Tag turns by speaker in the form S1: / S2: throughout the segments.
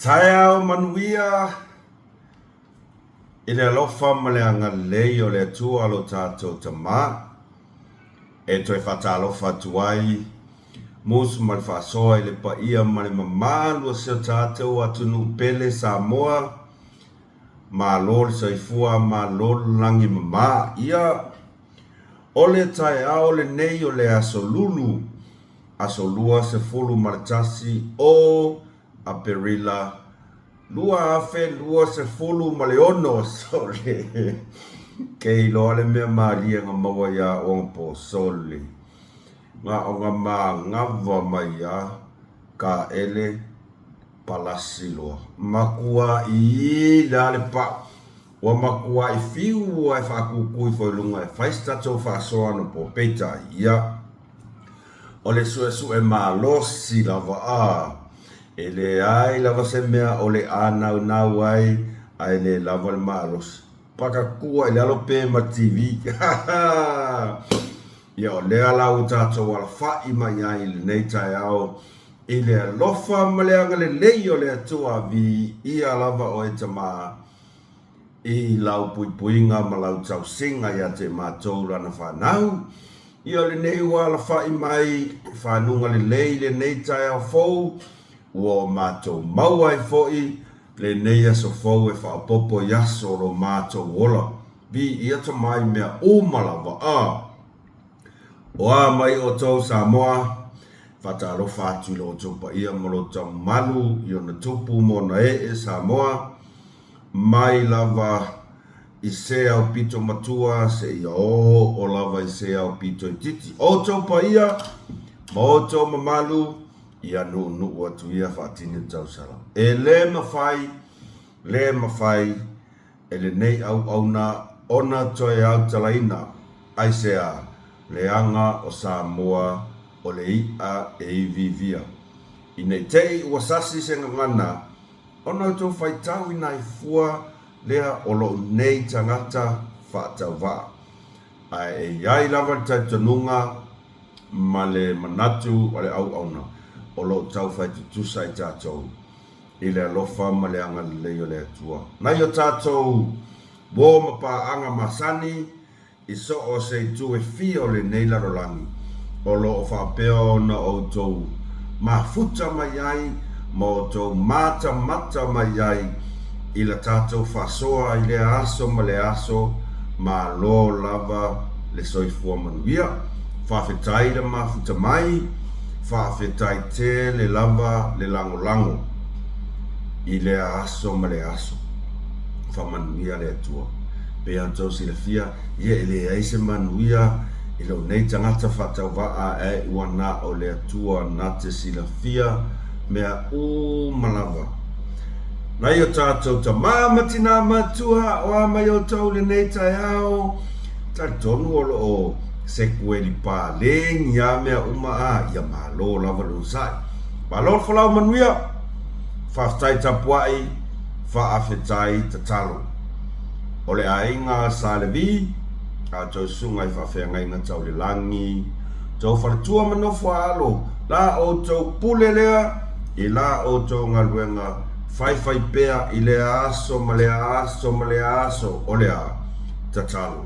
S1: Taeao manuia i le alofa ma le agalelei o le Atua lo tatou Tama e toe faatalofa atu ai musu ma le faasoa i le paia ma le mamalu o si o tatou atunuu pele Samoa. Malo le soifua, malo le lagi mama. Ia, o le taeao lenei o le Aso Lulu, aso 21 o Aperila 2026, sole, ke iloa le mea malie na maua iā oga po sole, na o na manava mai a kaele palasi loa. Matuaʻi la le pau. Ua matuaʻi fiu a e faakukui ifo i luga e fai se tatou faasoa anapo. Peitai, ia, o le suʻesuʻe malosi lava a. E leai lava se mea o le a naunau ai ae le lava le malosi. Pakatua i lalo pe ma TV. Ia, o lea la ua tatou alafaʻi mai ai i lenei taeao I le alofa ma le agalelei o le Atua, viia lava oe Tama, i lau puipuiga ma lau tausiga ia te matou lana fanau. Ia o lenei ua alafai mai i fanuga lelei i lenei taeao fou, ua o matou maua ai foi lenei aso fou e faaopoopo i aso o lo matou ola. Viia Tama i mea uma lava, a. O a mai outou Samoa, faatalofa atu i lo outou paia ma lo outou mamalu i ona tupu ma ona ee Samoa, mai lava i se aupito matua seia oo lava i se aupito itiiti. O outou paia ma outou mamalu, ia nuunuu atu ia faatini tausala. E le mafai, le mafai e lenei auauna ona toe autalaina, aisea, leaga o Samoa o le iʻa e iviivia. I nei te i ua sasi se gagana, ona outou faitau i nai fua lea o lou nei tagata faatauvaa. Ae e i ai lava le talitonuga ma le manatu o le auauna o lo o taufai tutusa i tatou i le alofa ma le agalelei o le Atua. Nai o tatou uo ma paaga masani i so o se itu e fia o lenei lalolagi, o lo o faapea ona outou mafuta mai ai ma outou matamata mai ai i la tatou faasoa i lea aso ma lea aso, malo lava le soifua manuia. Faafetai le mafuta mai, faafetai tele lava le lagolago i lea aso ma lea aso. Faamanuia le Atua. Pei ona outou silafia, ia e leai se manuia i lou nei tagata faatauvaa ae ua na o le Atua na te silafia mea uma lava. Nai o tatou tama ma tina matua, o a mai outou i lenei taeao? Talitonu o lo o sekueli paleni a mea uma a ia malo lava le onosai. Malo le folau manuia, faafetai tapuai, faafetai tatalo. O le aiga Sa Levi, a outou susuga i faafeagaiga tau le lagi, tou faletua ma nofo a alo, la outou pule lea i la outou galuega faifai pea i lea aso ma lea aso ma lea aso o le a tatalo.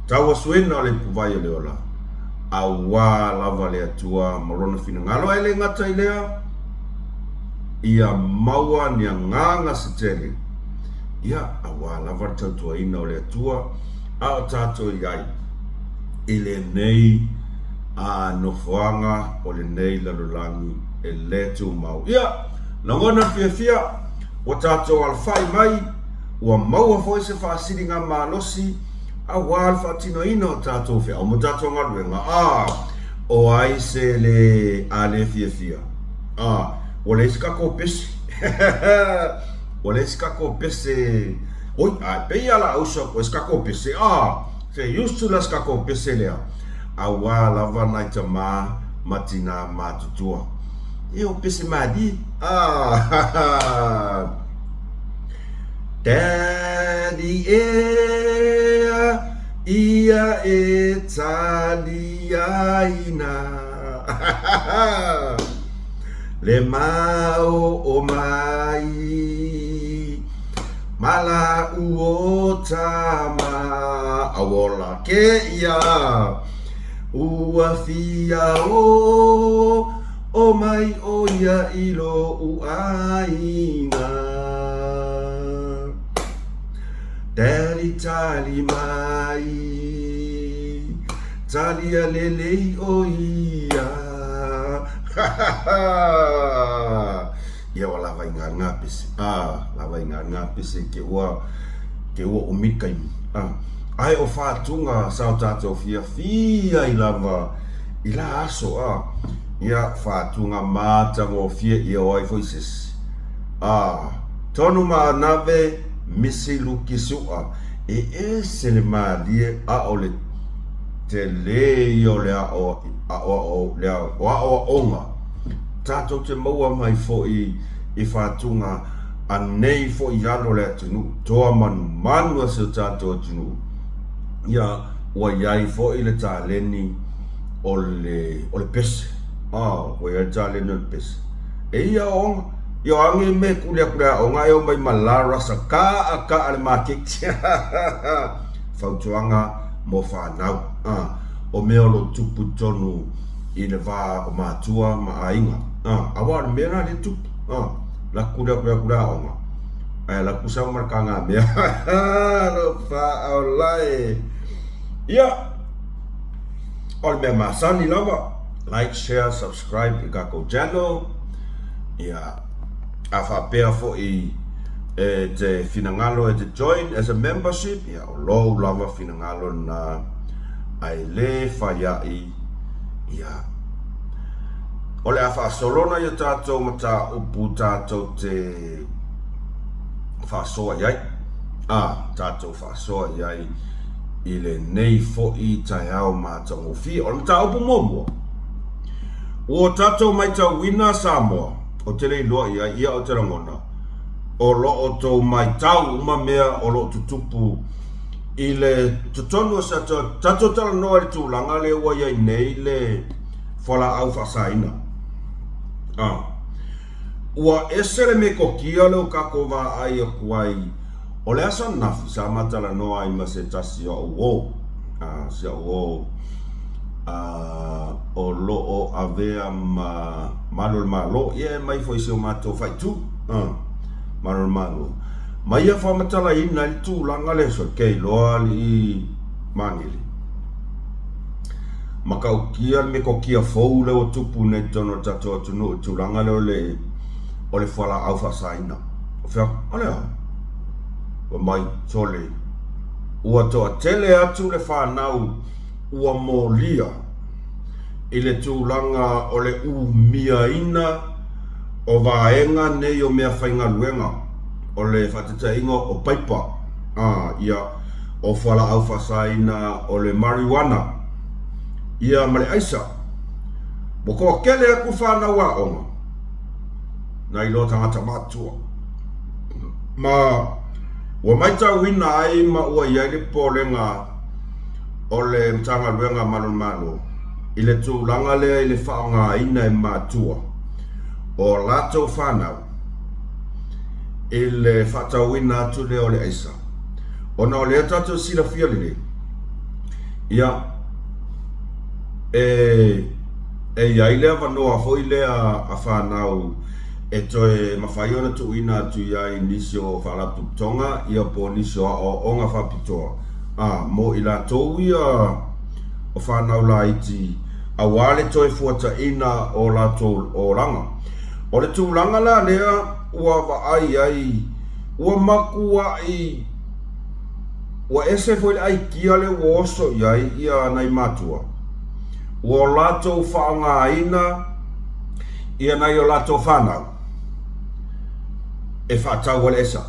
S1: Tauasuina o le ipuvai o le ola, auā lava le Atua ma Lona finagalo, ae le gata i lea, ia maua ni agaga se tele, ia, auā lava le tautuaina o le Atua a o tatou i ai i lenei a nofoaga o lenei lalolagi e le tumau. Ia, lagona le fiafia, ua tatou alafai mai, Ua maua foi se faasiliga malosi aua le faatinoina o tatou feau ma tatou galuega. A, o ai se le a le fiafia? A, ua leai se tatou pese. Ua leai se tatou pese. Oi, a e pei lava o le a usu atu ai se tatou pese. A, se i usu la se tatou pese lea, auā lava nai tamā ma tinā matutua. E o pese malie. A, Daddy ea ia e taliaina. Le maoo mai ma lāua tama a ola kēia ua fia oo mai ʻo ia i loʻu ʻāina. Daddy tali mai, tali a lelei ʻo ia. Ia ua lava i ngā ngā pese. Ah, lava i ngā ngā pese ke ua, ke ua umi kaimi. Ah, ai o whātunga sa o tātou fia fia i lava i la aso. Ah, ia whātunga mātangofie ia o ai foi sesi. Ah, tonu ma anave misi luki suʻa e ese le mālie a o le tele ia o le aʻo, le aʻoaʻoga tatou te maua mai foi i whātunga a nei foi alo le atunuu, toa manumanu a si o tatou atunuu, ia ua iai foi le taleni o le, o le pese, ah, ua iai le taleni o le pese. E ia aoga, ia o ange me kule aku le aoga e o mai ma la rasa kaa kaa le maketi. Fautuaga mo whanau. Ah, o mea o lo tupu tonu i le va o matua ma aiga. Ah, awa o le mea la le tupu. Ah, la kule aku le aku le aoga. Ae la kusa ma le kanga mea. Lo whaolae. Ia, o le mea masani lava. Like, share, subscribe i kakou channel. Ia, a faapea foi e te finagalo e te join as a membership, ia, o lou lava finagalo na ae le faiaʻi, ia, o le a faasolona ia tatou mataupu tatou te faasoa i ai, a, tatou faasoa i ai i lenei foi taeao matagofie. O le mataupu muamua, ua tatou matauina Samoa, ou te le iloa i ai, ia ou te lagona, o lo o tou matau uma mea o lo o tutupu i le totonu o se tatou talanoa i le tulaga lea ua i ai nei le fualaau faasaina. Ah. Ua ese le metotia lea ua tatou vaai atu ai, o le aso ananafi sa ma talanoa ai ma se tasi o a'u uo, a, si a'u uo, a, o lo o avea ma Malu o le Malo, ia e mai foi i si o matou faaitu, a, Malu o le Malo. Ma ia faamatalaina ai le tulaga lea, so ke iloa alii Magele. Matautia le metotia fou lea ua tupu nei i totonu o le tatou atunuu i le tulaga lea o le o le fualaau faasaina. O fea, o le a? Fai mai, sole, ua toatele atu le fanau ua molia i le tulaga o le umiaina o vaega nei o meafaigaluega, o le faataitaiga o paipa, a, ia, o fualaau faasaina, o le marijuana, ia ma le aisa. Ua toatele atu fanau aoga nai lo tagata matutua. Ma ua matauina ai ma ua i ai le popolega o le Matagaluega a Malu o le Malo i le tulaga lea i le faaaogaina e matua o latou fanau i le faatauina atu lea o le aisa. Ona o lea tatou silafia lelei, ia, e, e i ai le avanoa foi lea a fanau e toe mafai ona tuuina atu i ai nisi o faalapotopotoga, ia po o nisi o aoaoga faapitoa, a, mo i latou ia o fanau laiti aua le toe fuataina o latou olaga. O le tulaga la lea ua vaai ai, ua matuai, ua ese foi le aikia lea ua oso i ai ia nai matua, ua latou faaaogaina ia nai o latou fanau e faatau ai le aisa.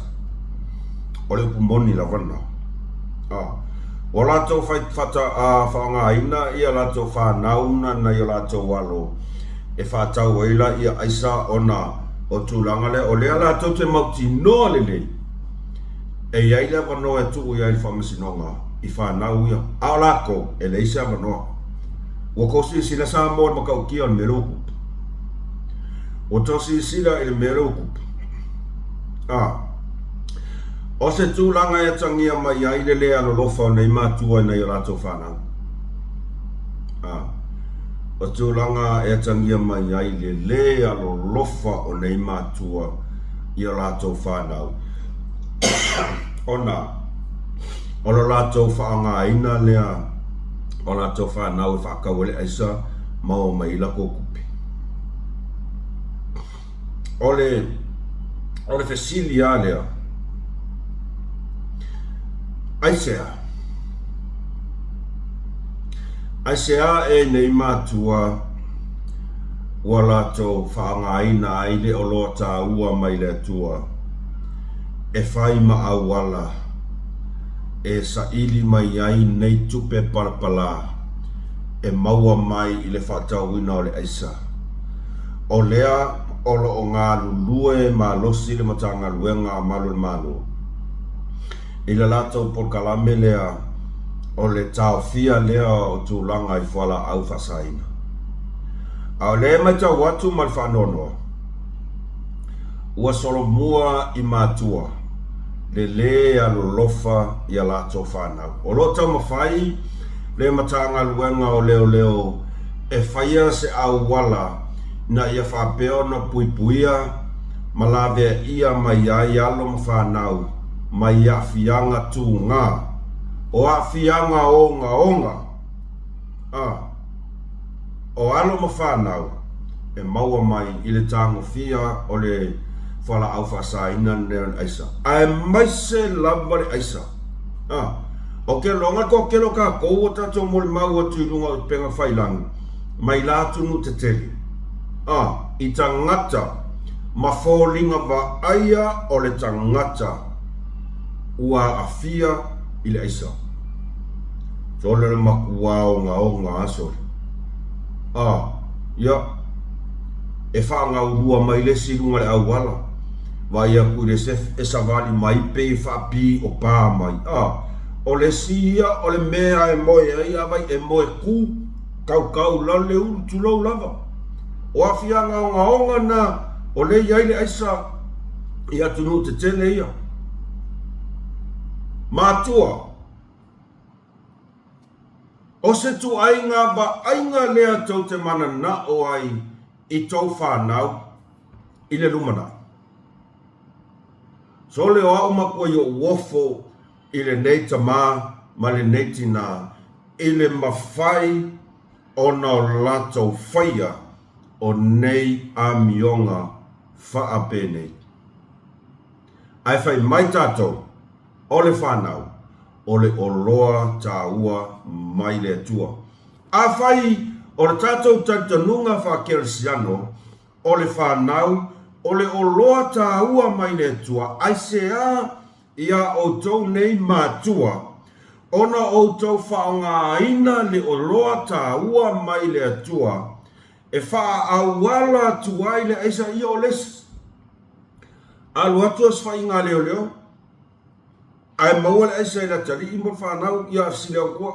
S1: O le upu moni lava lena. Ua latou faaaogaina ia latou fanau na nai o latou alo e faatau ai la ia aisa ona o tulaga lea, o lea latou te mautinoa lelei e i ai le avanoa e tuu i ai le faamasinoga i fanau ia, a o latou e leai se avanoa. Ua tou silasila Samoa i le matautia o le mea lea ua tupu. Ua tau silasila i le mea lea ua tupu. A. O se tulaga e atagia mai ai le le alolofa o nei matua i nai o latou fanau. A. O tulaga e atagia mai ai le le alolofa o nei matua i o latou fanau ona o lo latou faaaogaina lea o latou fanau e faatau ai le aisa maua mai ai latou tupe. O le, o le fesili lava lea, aisea? Aisea e nei matua ua latou faaaogaina ai le oloa taua mai le Atua e fai ma auala e saili mai ai nei tupe palapala e maua mai i le faatauina o le aisa? O lea o lo o galulue malosi le Matagaluega a Malu o le Malo i le latou polokalame lea o le taofia lea o tulaga i fualaau faasaina. A o lea e matau atu ma le faanoanoa, ua solomua i matua le lē alolofa i a latou fanau. O lo o taumafai le Matagaluega o Leoleo e faia se auala ina ia faapea ona puipuia ma laveaia mai ai alo ma fanau mai aafiaga tugā, o aafiaga ogaoga, a o alo ma fanau e maua mai i le tagofia o le fualaau faasaina lenei o le aisa, aemaise lava le aisa. A, o ke loga le toatele o tatou ua tatou molimau atu i luga o upega failangi mai la atunuu tetele, a, i tagata ma foliga vaaia o le tagata ua aafia i le aisa. Sole le matua ogaoga a sole. A, ia, e faagaulua mai le isi i luga o le auala, vaai atu i le isi e savali mai pei e faapiiopa mai. A, o le isi ia o le mea e moe ai a vai e moe ku, kaukau i lalo le ulu, tulou lava. O aafiaga ogaoga na o lea e i ai le aisa i atunuu tetele ia. Matua, o se tuaiga vaaiga lea tou te mananao ai i tou fanau i le lumanai. Sole o au matua i ou ofo i lenei tama ma lenei tinā i le mafai ona o latou faia o nei amioga faapenei. Ae fai mai tatou, o le fanau, o le oloa taua mai le Atua. Afai o le tatou talitonuga faa-Kerisiano, o le fanau, o le oloa taua mai le Atua, aisea iā outou nei matua, ona outou faaaogaina le oloa taua mai le Atua e faaauala atu ai le aisa ia o le isi. Alu atu osofaiga a leoleo, ae maua le aisa i le atalii ma le fanau, ia fesili atu,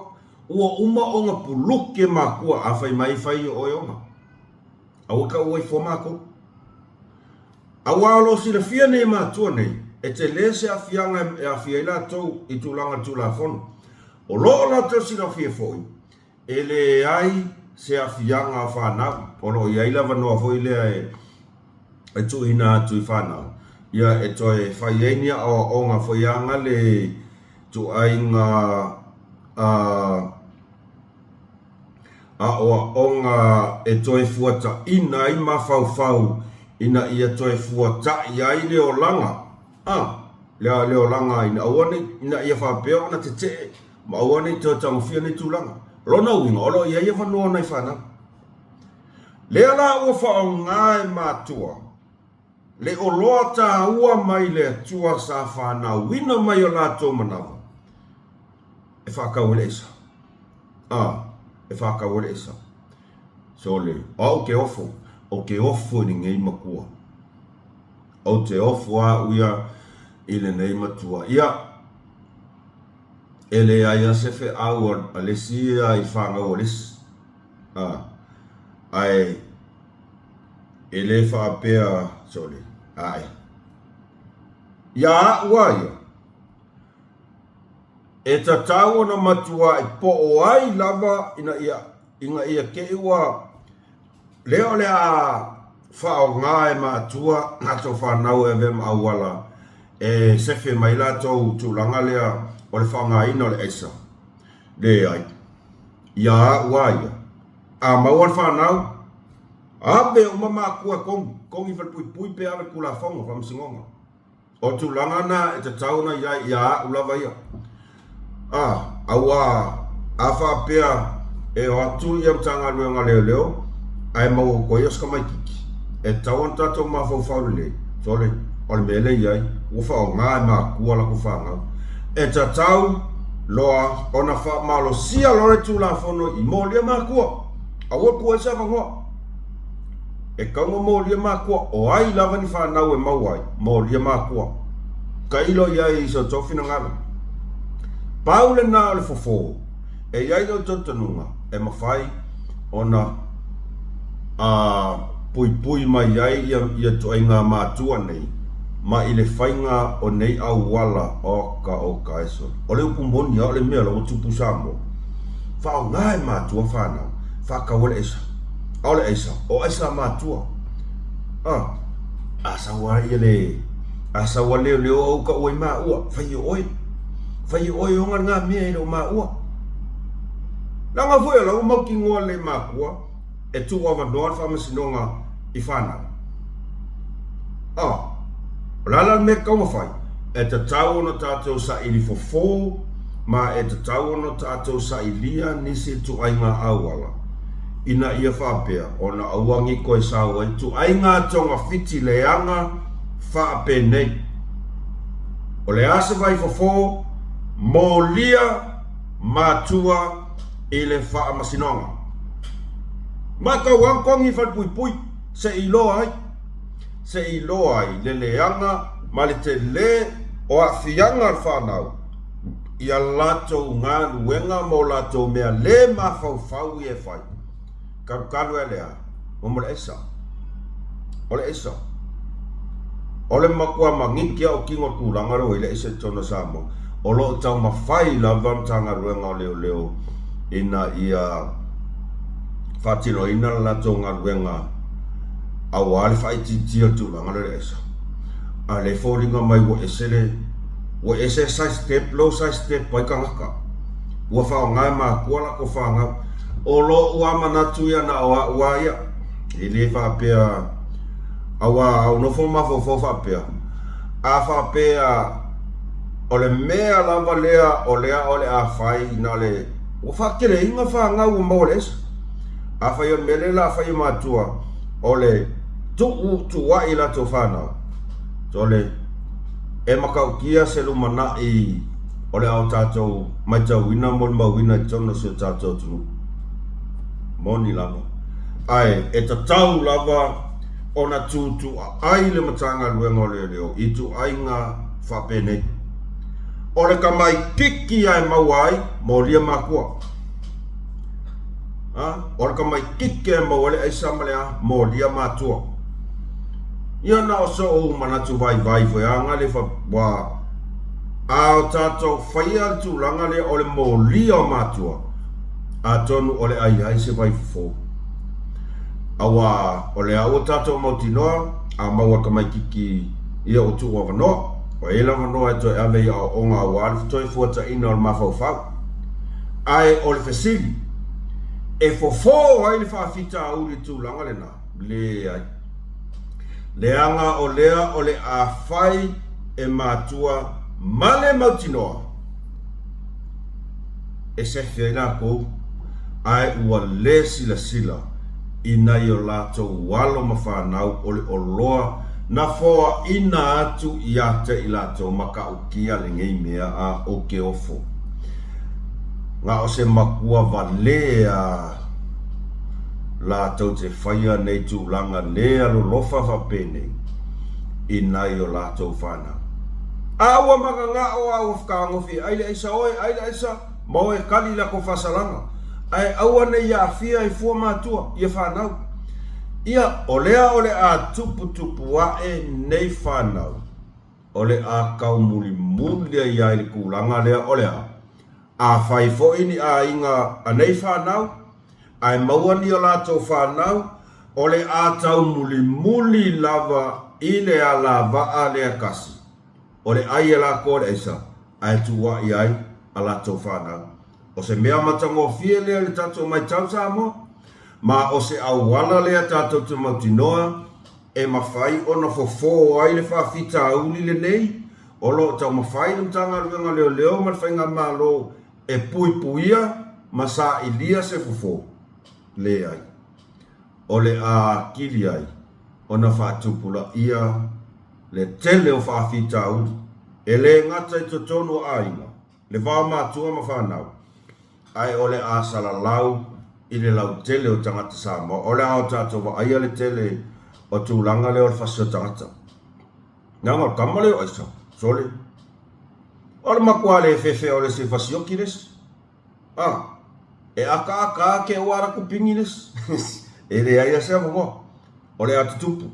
S1: Ua uma ona puluke makua, a fai mai fai o oe ona. Aua tau ai fua matou. Aua o lo o silafia nei e matua nei, e tele se aafiaga e aafia ai latou i tulaga o le Tulafono. O lo o latou silafia foi, e leai se aafiaga o fanau. O lo o i ai le avanoa foi lea e tuuina atu i fanau, ia e toe fai ai ni aoaoga foi aga le ituaiga a aoaoga e toe fuataina ai mafaufau ina ia toe fuata'i ai le olaga, a, le, le olaga ina aua ne i, ina ia faapea ona tete'e ma aua ne i toe tagofia nei tulaga. O lona uiga, o lo o i ai avanoa o nai fanau. Lea la ua faaaoga e matua le oloa taua mai le Atua sa fanauina mai o latou manava e faatau ai le aisa. A, e faatau ai le aisa. Sole, o au ke ofo, ou te ofo i lenei matua. Ou te ofo au ia i lenei matua. Ia, e leai lava se feau a le isi ia i fanau a le isi. A, ae. E le faapea, sole, ae. Ia a'u a ia, e tatau ona matua'i po'o ai lava ina ia, ina ia te i ua lea o le a faaaoga e matua latou fanau e avea ma auala e sefe mai latou tulaga lea o le faaaogaina o le aisa. Leai. Ia a'u a ia, a maua le fanau, Ave uma matua e kogi, kogi falepuipui pe ave Tulafono, Faamasinoga. O tulaga na e tatau ona i ai ia a'u lava ia. A, auā, a faapea e o atu ia Matagaluega o Leoleo ae maua atu ai o se tamaititi, e tatau ona tatou mafaufau lelei, sole, o le mea lea e i ai, ua faaaoga e matua latou fanau. E tatau loa ona faamalosia loa le Tulafono i molia matua. Aua tuu ai se avanoa. E tatau ona molia matua, o ai lava ni fanau e maua ai, molia matua. Tailo i ai i so outou finagalo. Pau lena o le fofo, e i ai lou talitonuga e mafai ona a puipui mai ai ia ia ituaiga matua nei ma i le faiga o nei auala oka oka e sole. O le upu moni lava o le mea la ua tupu i Samoa. Faaaoga e matua fanau, faatau ai le aisa. A o le aisa, o aisa a matua. A, a sau lava ia le, a sau lava le leoleo au tau ai maua, fai e oe. Fai e oe e ona lena mea e le o maua. Leaga foi o la ua mautinoa lelei matua e tuuavanoa le faamasinoga i fanau. A, o le a la le mea e tatau ona fai? E tatau ona tatou saili fofo ma e tatau ona tatou sailia nisi ituaiga auala ina ia faapea ona aua ne i toe sau ai ituaiga togafiti leaga faapenei. O le a se vaifofo molia matua i le faamasinoga? Matau lava togi i falepuipui se i iloa ai. Se i iloa ai le leaga ma le tele o aafiaga a le fanau i a latou galuega ma o latou mea le mafaufau ia e fai. Talutalu e le a? Mo le aisa. O le aisa. O le matua maniti lava o tino o tulaga lea ua i ai le aisa i totonu o Samoa. O lo o taumafai lava le Matagaluega o Leoleo ina ia faatinoina le latou galuega aua le faaitiitia o le tulaga lea o le aisa. A o lea e foliga mai ua ese le, ua ese le side step lea ua side step ai tagata. Ua faaaoga e matua latou fanau. O lou lava manatu ia na o au lava ia, e le faapea, aua a ou nofo ma mafaufau faapea, a faapea o le mea lava lea o lea o le a fai na o le, ua faateleina fanau ua maua i le aisa. Afai o le mea lea o le a fai e matua, o le tuu tuuai i latou fanau, sole, e matautia se lumanai o le a o tatou matauina molimauina i totonu o si o tatou atunuu. Moni lava. Ae e tatau lava ona tuutuuaai le Matagaluega o Leoleo i ituaiga faapenei. O le tamaititi a e maua ai, molia matua. A, o le tamaititi a e maua ai le aisa ma le a, molia matua. Ia na o sou manatu vaivai foi a na le fa, ua, a o tatou faia le tulaga lea o le molia o matua, atonu o le a i ai se vaifofo. Auā, o lea ua tatou mautinoa, a maua e tamaititi ia ua tuu avanoa, ua i ai le avanoa e toe ave i aoaoga auā le toe fuataina o le mafaufau. Ae o le fesili, e fofo ai le faafitauli i le tulaga lena? Leai. Leaga o lea o le a fai e matua ma le mautinoa e sefe ai latou, ae ua le silasila i nai o latou alo ma fanau o le oloa na foaina atu ia te i latou matautia lenei mea a ou te ofo. Na o se matua valē a latou te faia nei tulaga le alolofa faapenei i nai o latou fanau. A ua mananao a ua fetagofi e ai le aisa oe, ai le aisa ma oe e kali i latou faasalaga, ae aua ne i aafia i fua matua ia fanau. Ia, o lea o le a tuputupu ae nei fanau, o le a taumulimuli ai ai le tulaga lea o le a? Afai foi ni aiga a nei fanau, ae maua ni o latou fanau, o le a taumulimuli lava i le alavaa lea tasi, o le ai e latou o le aisa, ae tuua'i ai a latou fanau. O se mea matagofie lea i le tatou matau Samoa, ma o se auala lea tatou te mautinoa e mafai ona fofo ai le faafitauli lenei o lo o taumafai le Matagaluega o Leoleo ma le Faigamalo e puipuia ma sailia se fofo? Leai. O le a atili ai ona faatupulaia le tele o faafitauli, e le gata i totonu o aiga, le va o matua ma fanau, ae o le a salalau i le lautele o tagata Samoa. O le a o tatou vaaia le tele o tulaga lea o le fasi o tagata. Leaga o le tama lea o Aisa, sole. O le matua le fefe o le isi e fasioki le isi. A, e akaaka a ke ua ala kupini le isi. E leai a se avanoa. O le a tutupu.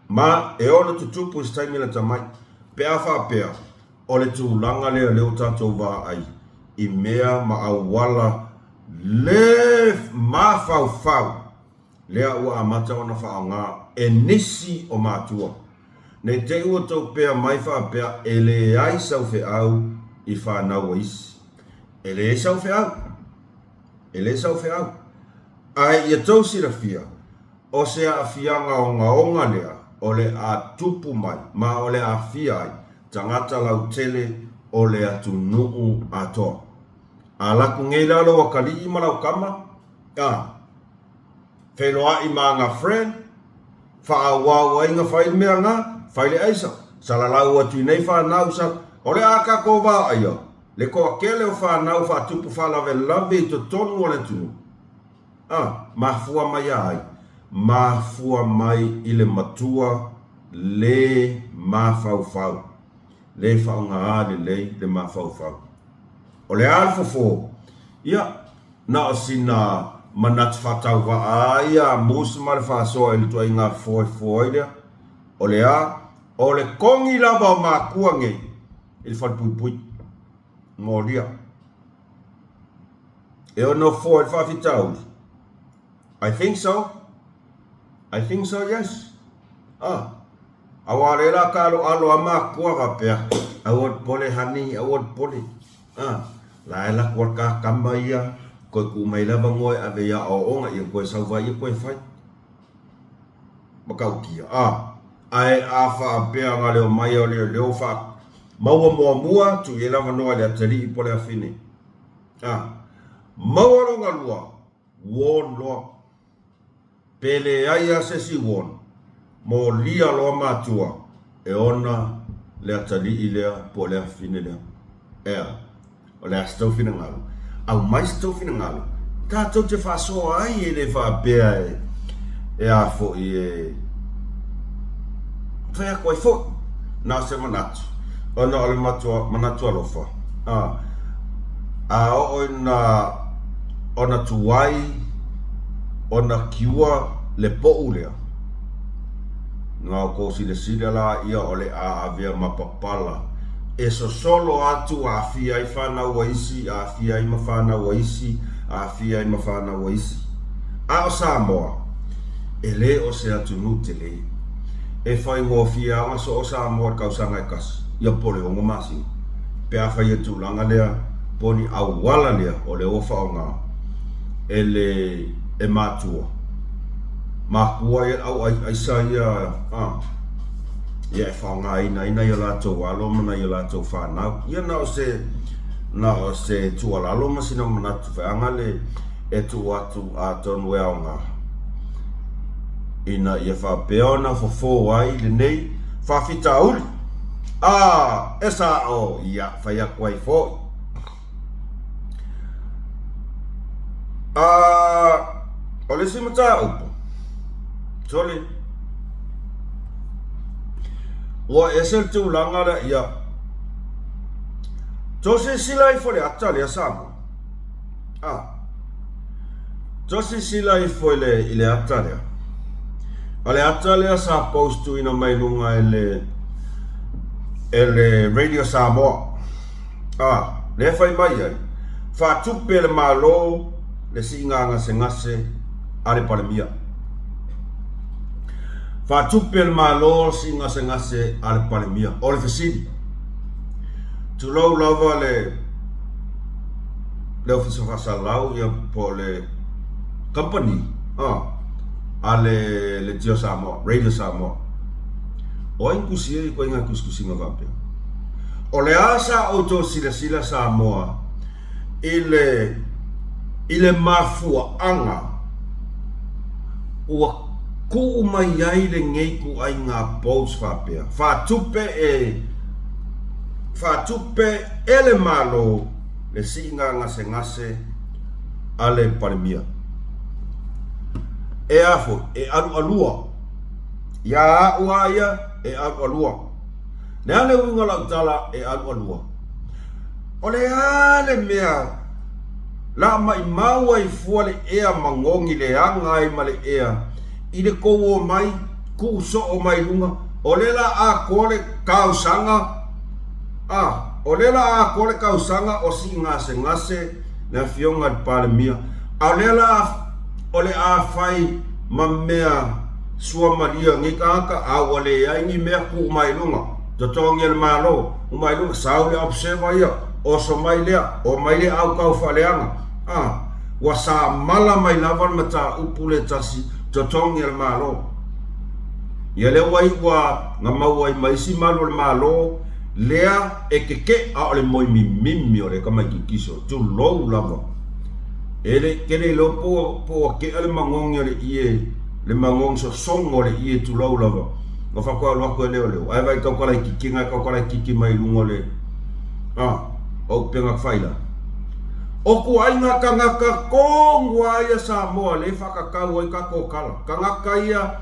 S1: Ma e ono tutupu i se taimi lata mai. Pe a faapea, o le tulaga lea lea ua tatou vaai i mea ma auala le mafaufau lea ua amata ona faaaoga e nisi o matua. Ne i te i ua tou pea mai faapea e leai sau feau i fanau a isi. E leai sau feau. E leai sau feau. Ae ia tou silafia, o se aafiaga ogaoga lea o le a tupu mai ma o le a aafia ai tagata lautele o le atunuu atoa. A laku nei la lou atalii ma lau tama, a feiloai ma ana friend, faaauau ai na fai le mea na, fai le aisa, salalau atu i nei fanau sa, o le a tatou vaaia le toatele o fanau faatupu faalavelave i totonu o le atunuu. A, mafua mai a ai? Mafua mai i le matua le mafaufau, le faaaogaā lelei le mafaufau. O le a le fofo? Ia, na o sina manatu faatauvaa a ia a Moose ma le faasoa i le ituaiga fofo e fofo ai lea. O le a? O le kogi lava o makua nei i le falepuipui. Molia. E ono fofo ai le faafitauli? I think so. I think so, yes. Ah. Aua o lea la taaloalo a makua faapea, aua le popole honey, aua le popole. Ah. La e laku a ka kama ia, koe tuu mai lava ngoa e ave i aoaoga, ia koe sau vai ia koe fai. Matautia, ah. Ae a faapea na leo mai o leoleo fa maua muamua, tuu i ai le avanoa i le atalii po o le afine. Ah. Maua lona lua, warn loa. Pe leai a se isi warn, molia loa matua e ona le atalii lea po o le afine lea. Ea, o le a se tou finagalo? Aumai se tou finagalo, tatou te faasoa ai e le faapea e, e a foi e fai atu ai foi. Na o se manatu, ona o le matua, manatu alofa, a, a oo ina ona tuai ona kiua le poʻu lea, na outou silasila la ia o le a avea ma papala e sosolo atu aafia ai fanau a isi, aafia ai ma fanau a isi, aafia ai ma fanau a isi. A o Samoa, e le o se atunuu tele. E faigofie lava ona soo Samoa i le tausaga e tasi, ia po o le ono masina, pe a fai e tulaga lea po o ni auala lea o lea ua faaaoga e le e matua. Makua ia au aisa ia a ia e faaaogaina ai nai o latou alo ma nai o latou fanau. Ia na o se na o se tuualalo ma sina manatu feaga le e tuu atu atonu e aoga ina ia faapea ona fofo ai lenei faafitauli. A, e sa'o, ia, fai atu ai foi. A, o le isi mataupu, sole, ua ese le tulaga lea, ia, tou silasila ifo i le ata lea Samoa. A, tou silasila ifo i le, i le ata lea. A le ata lea sa post tuuina mai luga e le e le Radio Samoa. A, lea fai mai ai, faatupe e le Malo le siiga gasegase a le Palemia. Faatupe e le Malo le siiga gasegase a le Palemia. O le fesili, tulou lava le le Ofisa Faasalalau ia po o le company a le Leitio Samoa, Radio Samoa. O ai na tusi ai ituaiga tusitusiga faapea? O le a sa outou silasila Samoa i le i le mafuaaga ua tuu mai ai lenei ituaiga post faapea, faatupe e faatupe e le Malo le siiga gasegase a le Palemia. E a foi, e alualua. Iā a'u a ia, e alualua. Le a le uiga o lau tala e alualua? O le a le mea la maimau ai fua le ea magogi leaga ai ma le ea i le tou omai tuu soo mai luga o lea la atoa le tausaga a o lea la atoa le tausaga o sii gasegase le afioga i le Palemia a o lea la o le a fai ma mea suamalia nei tagata a ua leai ni mea tuu mai luga totogi e le Malo tuu mai luga sau le observer ia oso mai lea omai le autau faaleaga a ua samala mai lava le mataupu le tasi totogi e le Malo ia lea ua iu a na maua ai ma isi malu o le Malo lea e kekeʻ a o le moe mimimi o le tamaitiiti so tulou lava. E le i tele iloa po ua, po ua tea le magogi o le ie, le magogi sosoga o le ie tulou lava. Na faatoa alu atu e leoleo, ae vaai tau kalaititi na e tau kalaititi mai i luga o le, a, o upega tafailagi. O tuaiga tagata tonu lava ia Samoa lea e faatatau ai tatou tala. Tagata ia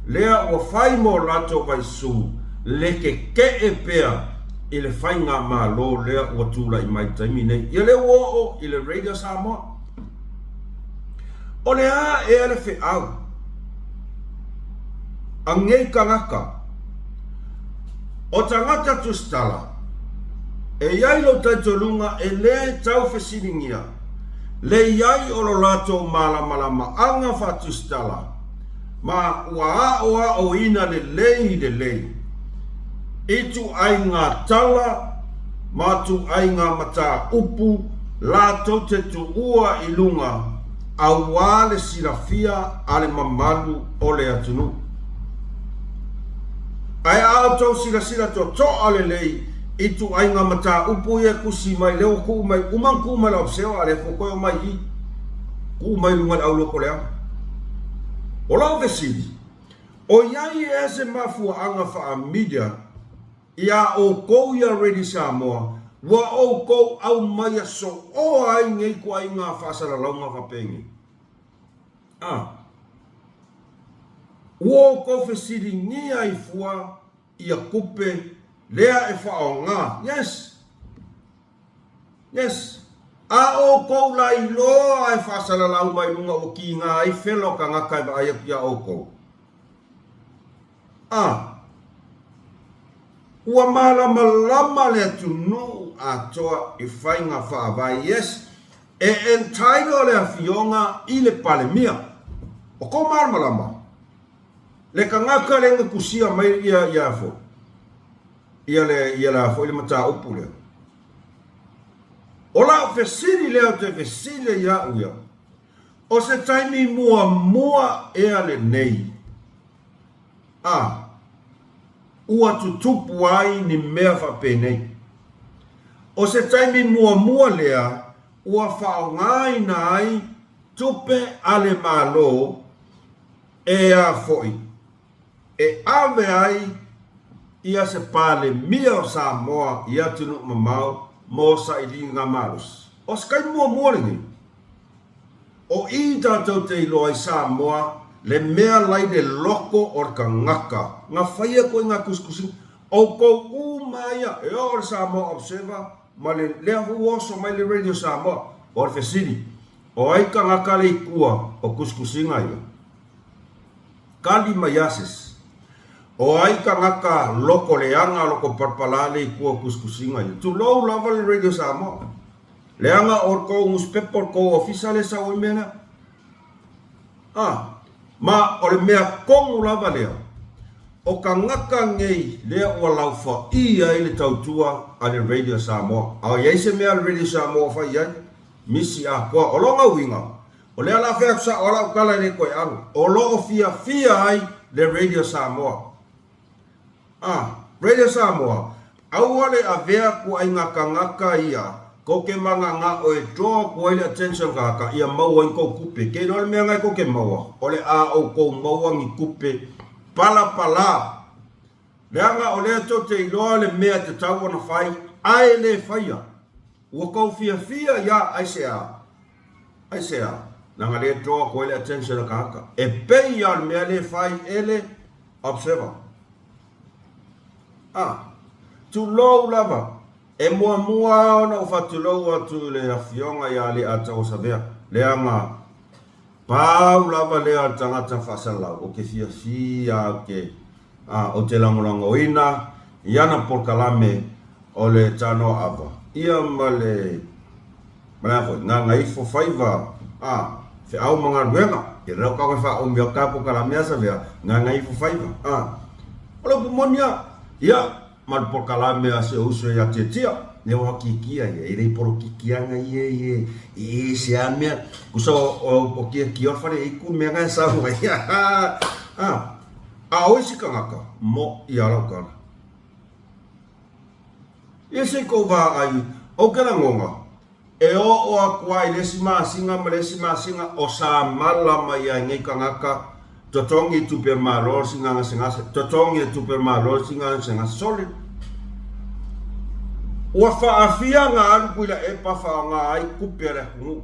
S1: lea ua fai mo latou vaisu le tetee pea i le faigamalo lea ua tulai mai i le taimi nei. Ia lea ua oo i le Radio Samoa. O le a ea le feau a nei tagata? O tagata tusitala, e i ai lou talitonuga e le tau fesiligia le i ai o lo latou malamalamaaga faatusitala ma ua aoaoina lelei lelei ituaiga tala ma ituaiga mataupu latou te tuua i luga aua le silafia a le mamalu o le atunuu. Ae a outou silasila totoa lelei i ituaiga mataupu ia e tusi mai, lea ua tuu mai, uma ona tuu mai i le Observer, a o lea foi ua toe omai i i, tuu mai i luga i le aulotoleaga. O lau fesili, O i ai ea se mafuaaga faa-media iā outou iā Radio Samoa ua outou aumaia sooa ai nei ituaiga faasalalauga faapenei? A. Ua outou fesiligia ai fua ia tupe lea e faaaoga? Yes! Yes. A outou la iloa e faasalalau mai luga ua kiga ai fela o tagata e vaai atu iā outou. A. Ua malamalama le atunuu atoa i faiga faavae yes e entitle le afioga i le Palemia. O kou malamalama, le tagata lea na tusia mai ia ia foi ia le ia la foi le mataupu lea. O lau fesili lea ou te fesili ai au ia, o se taimi muamua ea lenei a ua tutupu ai ni mea faapenei? O se taimi muamua lea ua faaaogaina ai tupe a le Malo e a foi e ave ai ia se Palemia o Samoa i atunuu mamao mo sailiga malosi. O se taimi muamua lenei, o i tatou te iloa ai Samoa le mea lai le loko o le tagata na faia ituaiga tusitusiga. Outou uma ia e oo i le Samoa Observer ma le lea foi ua oso mai le Radio Samoa. O le fesili, o ai tagata le i tua o tusitusiga ia? kali mai a se isi, O ai tagata loko leaga loko palapala le i tua o tusitusiga ia? Tulou lava le Radio Samoa. Leaga o le tou nusipepa o le tou ofisa lea e sau ai mea lea. A, ma o le mea tonu lava lea, o tagata nei lea ua laufaia ai le tautua a le Radio Samoa. A o i ai se mea a le Radio Samoa o fai i ai? Misi atoa. O lona uiga, o lea o le a fai atu sao lava lau tala e le toe alu, o lo o fiafia ai le Radio Samoa. A, Radio Samoa, aua le avea kuaiga tagata ia kou ke magagao e draw aku ai le attention tagata ia maua ai ni kou tupe. Ke iloa le mea na kou ke maua, o le a outou maua ni tupe palapala. Leaga o lea tou te iloa le mea e tatau ona fai ae le faia. Ua kou fiafia ia aisea? Aisea? Leaga lea e draw aku ai le attention a tagata. E pei lava o le mea lea e fai e le Observer. A, tulou lava. E muamua lava ona ou faatulou atu i le Afioga ia Aliiatauasavea, leaga pau lava lea o le tagata faasalalau ou te fiafia ou te A ou te lagolagoina i ana polokalame o le tanoa ava ia ma le ma le a foi, gagaifo faiva a feau ma galuega. Ia lea o kau e faaumi atu ta polokalame a Savea, gagaifo faiva a. O le upu moni a, ia ma le polokalame a si ou uso ia Tiatia, ia ua kikia ia, e le i polokikiaga ia e e se a mea, kusa o o kiakia o le fale i ku mea nga e sau ai. A. A o isi tagata, mo ia lau tala. Ia se i kou vaai, ou te lagona, e oo atu ai i le isi masina ma le isi masina o samala mai ai nei tagata, totogi i tupe a le Malo sina gasegase, totogi e tupe a le Malo sina gasegase. Sole! Ua faafia na alu Tuilaepa faaaoga ai tupe a le atunuu.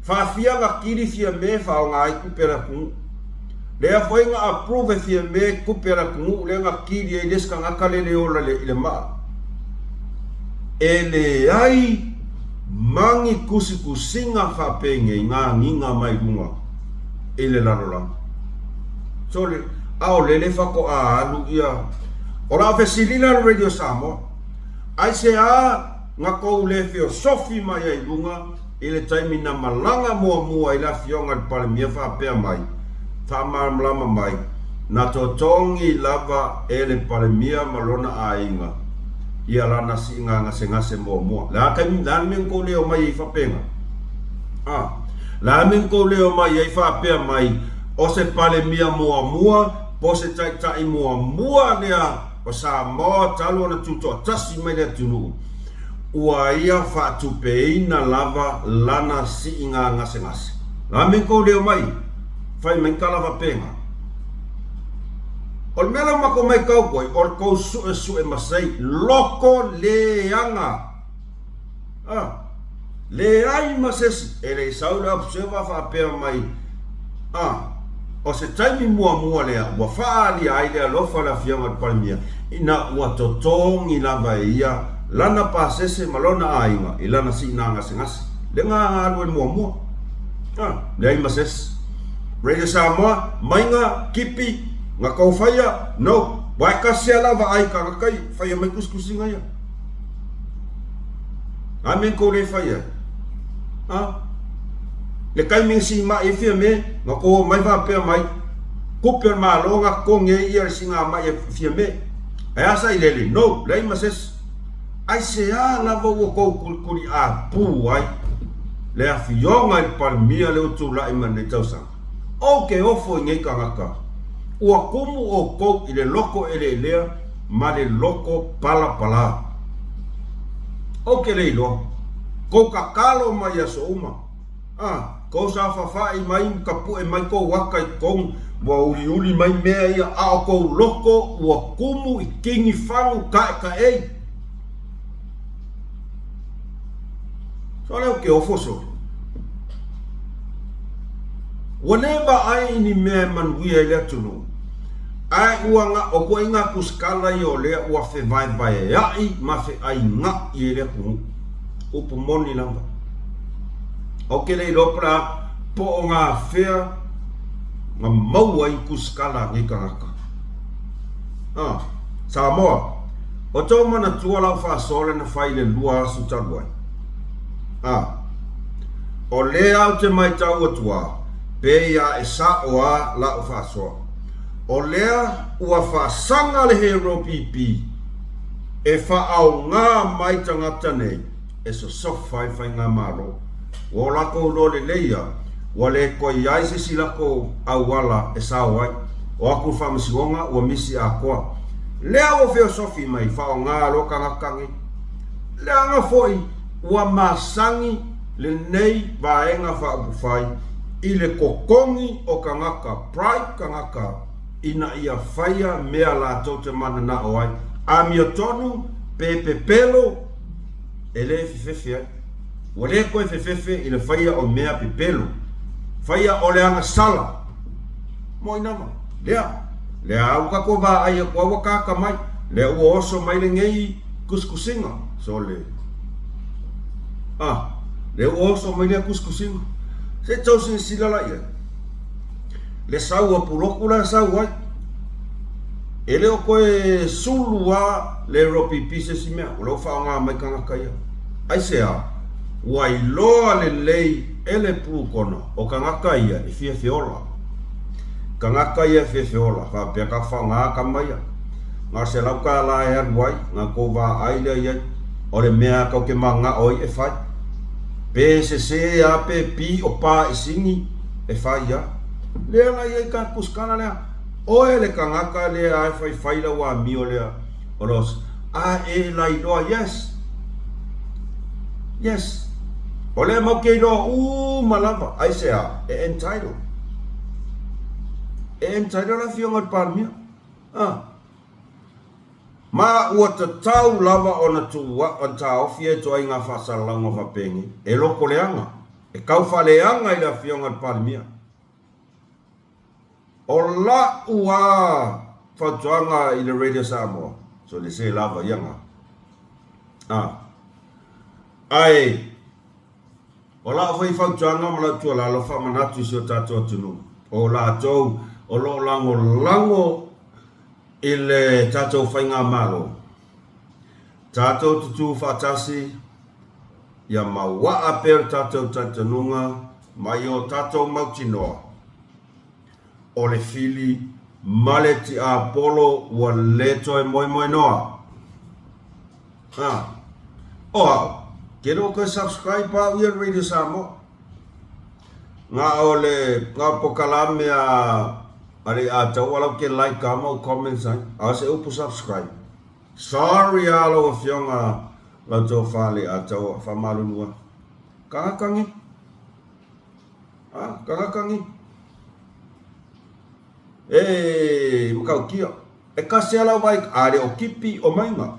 S1: Faafia na kili Fiame faaaoga ai tupe a le atunuu. Lea foi na approve e Fiame tupe a le atunuu lea na kili ai le isi tagata lea le ola i le maa. E leai ma ni tusitusiga faapenei na agiga mai luga i le lalolagi. Sole, a o lele faatoa alu ia. O lau fesilila le Radio Samoa, aisea na tou le feosofi mai ai i luga i le taimi na malaga muamua ai le Afioga i le Palemia faapea mai, faamalamalama mai, na totogi lava e le Palemia ma lona aiga ia lana siiga gasegase muamua. Le a taimi, le a le mea na tou le omai ai faapena? A, le a le mea na tou le omai ai faapea mai, o se Palemia muamua po o se Taitai muamua lea o Samoa talu ona tutoatasi mai le atunuu, ua ia faatupeina lava lana siiga gasegase. La me kou leo mai, fai mai tala faapena. O le mea la matou maitau koe, o le kou suesue masei loko leaga. A, leai ma se isi, e le i sau le observer faapea mai, a, o se taimi muamua lea ua faaalia ai le alofa o le Afioga i le Palemia ina ua totogi lava e ia lana pasese ma lona aiga i lana siina gasegase. Le ga alu ai muamua. A, leai ma se isi. Radio Samoa, maiga, kipi, nga kou faia, no, wae kasi a lava ai tagata ia, faia mai tusitusiga ia. A me kou le fai ai. A, le taimi na siimai ai Fiame, na kou omai faapea mai, tupe o le Malo na totogi ai ia le siigamai a Fiame. Ae a sa i lele? No, leai ma se isi. Aisea lava ua kou kulikuli apū ai le Afioga i le Palemia lea ua tulai mai lenei tausaga? Ou te ofo i nei tagata, ua kumu outou i le loko eleelea ma le loko palapala. Ou te le iloa, kou tatalo mai i aso uma, a, kou saofafai mai ma tapue mai kou aka i totonu, ua uliuli mai mea ia, a o kou loko ua kumu i kini fagu kaʻekaʻei. So lea ou te ofo sole. Ua le vaai i ni mea e manuia ai le atunuu, ae ua na o ituaiga tusikala ia o lea ua fevaevaeaʻi ma feʻaigaʻi ai le atunuu. Upu moni lava. Ou te le iloa po o le a, po o gafea. Na maua ai kusikala a nei tagata. A, Samoa, o tou manatua lau faasoa lea na fai i le lua aso talu ai? A, o lea ou te maitau atu a, pei a e sa'o a la'u faasoa. O lea ua faasaga le Hero PP e faaaoga mai tagata nei e sosofa ai faigamalo. Ua o lakou iloa lelei a ua le toe i ai se isi lakou auala e sao ai. O atu le faamasinoga ua misi atoa. Lea ua feosofi mai faaaoga loa tagata nei. Leaga foi ua masani lenei vaega faaupufai i le totogi o tagata, bribe tagata ina ia faia mea latou te mananao ai, amiotonu pe pepelo e le fefefe ai. Ua le toe fefefe i le faia o mea pepelo, faia o le agasala. Moi nama, lea, lea ua tatou vaai atu ai ua tata mai, lea ua oso mai lenei tusitusiga, sole. Ah, lea ua oso mai lea tusitusiga. Se i tou silasila la i ai. Le sau a Pulotu la e sau ai. E le o toe sulu lava le ropipi se isi mea, o lea ua faaaoga mai tagata ia. Aisea? Ua iloa lelei e le Pulukona o tagata ia e fia feola. Tagata ia e fia feola, faapea ka faaaoga tama ia. Na o le $100 e alu ai, na tou vaai lea i ai. O le mea tou te mananao ai e fai. Pe sese lava pe pi o pa i sini, e fai lava. Lea la e i ai tatou kusikala lea. Oe le tagata lea e faifai lau amio lea o lo a e lailoa yes yes o lea mau te iloa uma lava aisea e entitle e entitle le afioga i le Palemia a ma ua tatau lava ona tuu ona taofi e ituaiga faasalalauga faapenei e loko leaga e tau faaleaga i le afioga i le Palemia. O la'u a fautuaga i le Radio Samoa, so le se lava ia ga. A. Ae, o la'u foi fautuaga ma la'u tuualalo faamanatu i si o tatou atunuu, o latou o lo o lagolago i le tatou faigamalo, tatou tutū faatasi, ia mauaa pea le tatou talitonuga ma i o tatou mautinoa. O le fili ma le tiapolo ua le toe moemoenoa. A, o au, ke le o toe subscribe au ia le Radio Samoa. Na o le, na o pokalame a, a le Ataua lau ke like a mau comments ai, a o se upu subscribe. Sorry a lau afioga lau tofa le Ataua, faamalulu atu. Kagaka nge. A, tagata nei. E matautia. E kasi a lau vaai, a le o kipi o maiga.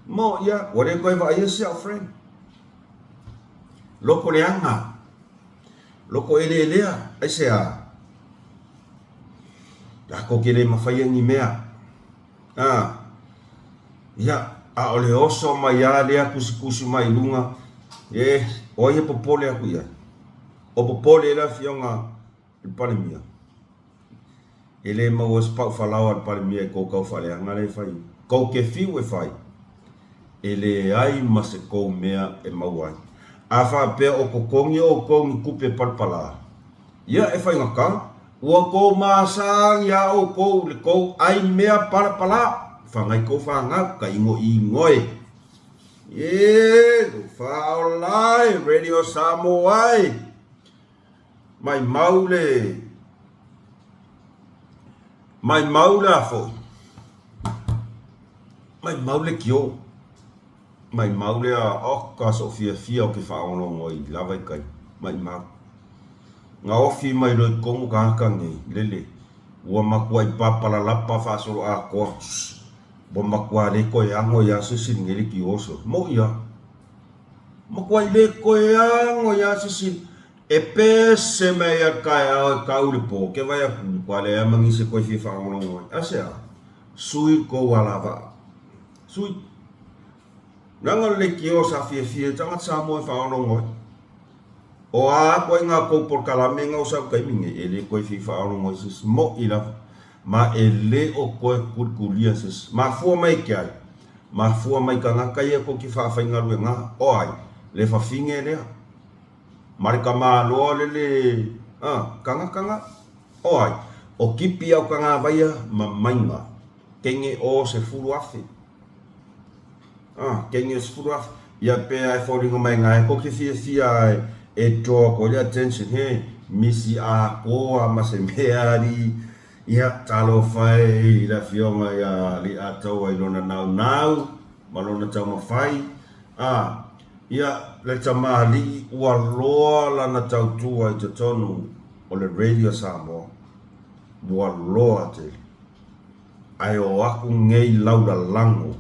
S1: Mo ia, ua le toe vaaia si au friend. Loko leaga. Loko eleelea. Aisea? Latou te le mafaia ni mea. A, ia, a o le oso mai lava lea tusitusi mai i luga, e, o ai e popole atu i ai? O popole ai le Afioga i le Palemia? E le maua se pau falaoa a le Palemia i kou tau faaleaga lea e fai. Kou te fiu e fai, e leai ma se kou mea e maua ai. A faapea o totogi outou ni tupe palapala, ia e faigata, Ua tou masani iā ʻoukou le tou ʻai mea palapala, fagai kou fanau, ka ʻigoʻigoe. Ē, lou faaola e, Radio Samoa e, maimau le, maimau le a foi, maimau le kio, maimau le a, oka soʻu fiafia o ke faalogologo i lava i tai, maimau. Gaofi mai loa i totonu tagata nei, lele, ua matuai papalalapa faasoloatoa, ua matua le toe ago iā se isi lenei le tioso. Moʻi lava. Matuai le toe ago iā se isi e pese mai ai le taeao e tau i le po, ke vaai atu, matua leai lava ma nisi e toe fia faalogologo ai. Aisea? Sui le tou alavaa. Sui. Leaga o le leitio sa fiafia ai tagata Samoa e faalogologo ai. O a aku ai ngā kou polokalame nga o sau taimi nei, e le koe fia faaologo i se isi moʻi lava, ma e le o koe kulikulia se isi. Mafua mai ke ai? Mafua mai kagaka ia kou te faafaigaluega, o ai? Le fafine lea, ma le tamaloa le le, a, kagaka nga, o ai? O kipi au kagavaia ma maiga, kenge o 10,000. Ah, kenge 10,000. Ia pea e foliga mai nga e ko ke fiafia ai e draw ko le attention he misi akoa ma se mea ali ia talofa e i le afioga ia Li'ataua i lona naunau ma lona taumafai ah ia le tamalii ua loa lana tautua i totonu o le Radio Samoa ua loa tele. Ae o aku ngei laulalago,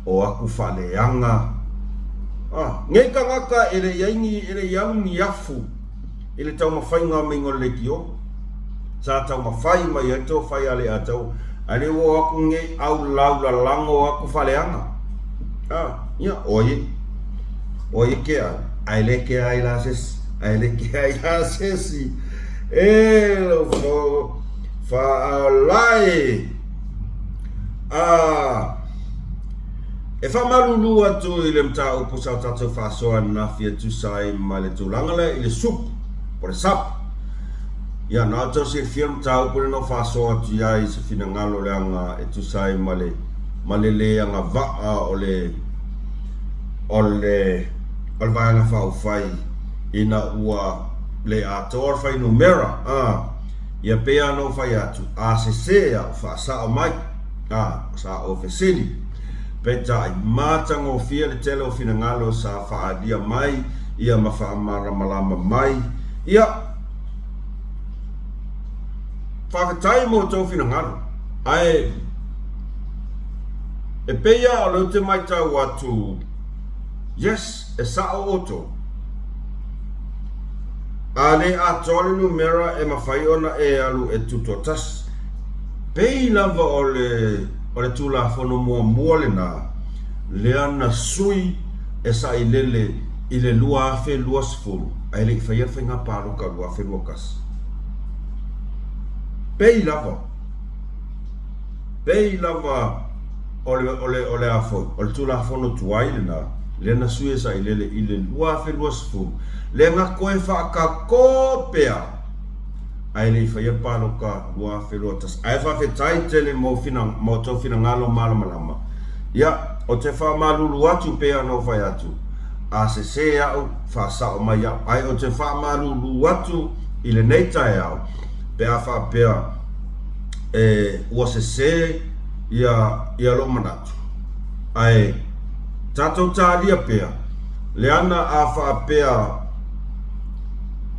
S1: o aku faaleaga, a, ngei tagata e le i ai ni, e le i alu ni afu i le taumafaiga maiga o le leitio, sa taumafai mai ai to fai a le atau, ae le ua o aku ngei au laulalago o aku faaleaga. A, ia, o ai e, o ai e kea ai, ae le kea ai la sesi, ae le kea ai la sesi. E lau Faalae a e faamalulu atu i le mataupu sa o tatou faasoa ananafi e tusa ai ma le tulaga lea i le sup po o le sap. Ia, na o tou silafia le mataupu lea na ou faasoa atu i ai i se finagalo leaga e tusa ai ma le ma le le agavaa o le o le o le Vaega Faaupufai ina ua le atoa le fuainumera a Ia pei lava ona ou fai atu, a sesē au, faasao mai, a, sa ou fesili. Peitai, matagofie le tele o finagalo sa faaalia mai ia ma faamalamalama mai, ia, faafetai mo outou finagalo, ae e pei lava o lea ou te matau atu, yes, E sao outou. A le atoa le numera e mafai ona e alu e tutoatasi. Pei lava o le o le Tulafono muamua lena lea na sui e sailele i le 2020 ae le i faia le faiga palota 2021. Pei lava. Pei lava o le, o le, o le a foi, o le Tulafono tuai lena, lea na sui e sailele i le 2020, lea na toe faakako pea, ae le i faia le palota 2021. Ae faafetai tele mo fina, mo tou finagalo malamalama. Ia, ou te faamalulu atu pei ona ou fai atu, a sesē au, faasao mai au. Ae ou te faamalulu atu i lenei taeao, pe a faapea, e, ua sesē ia, ia lou manatu, ae tatou talia pea, leana a faapea,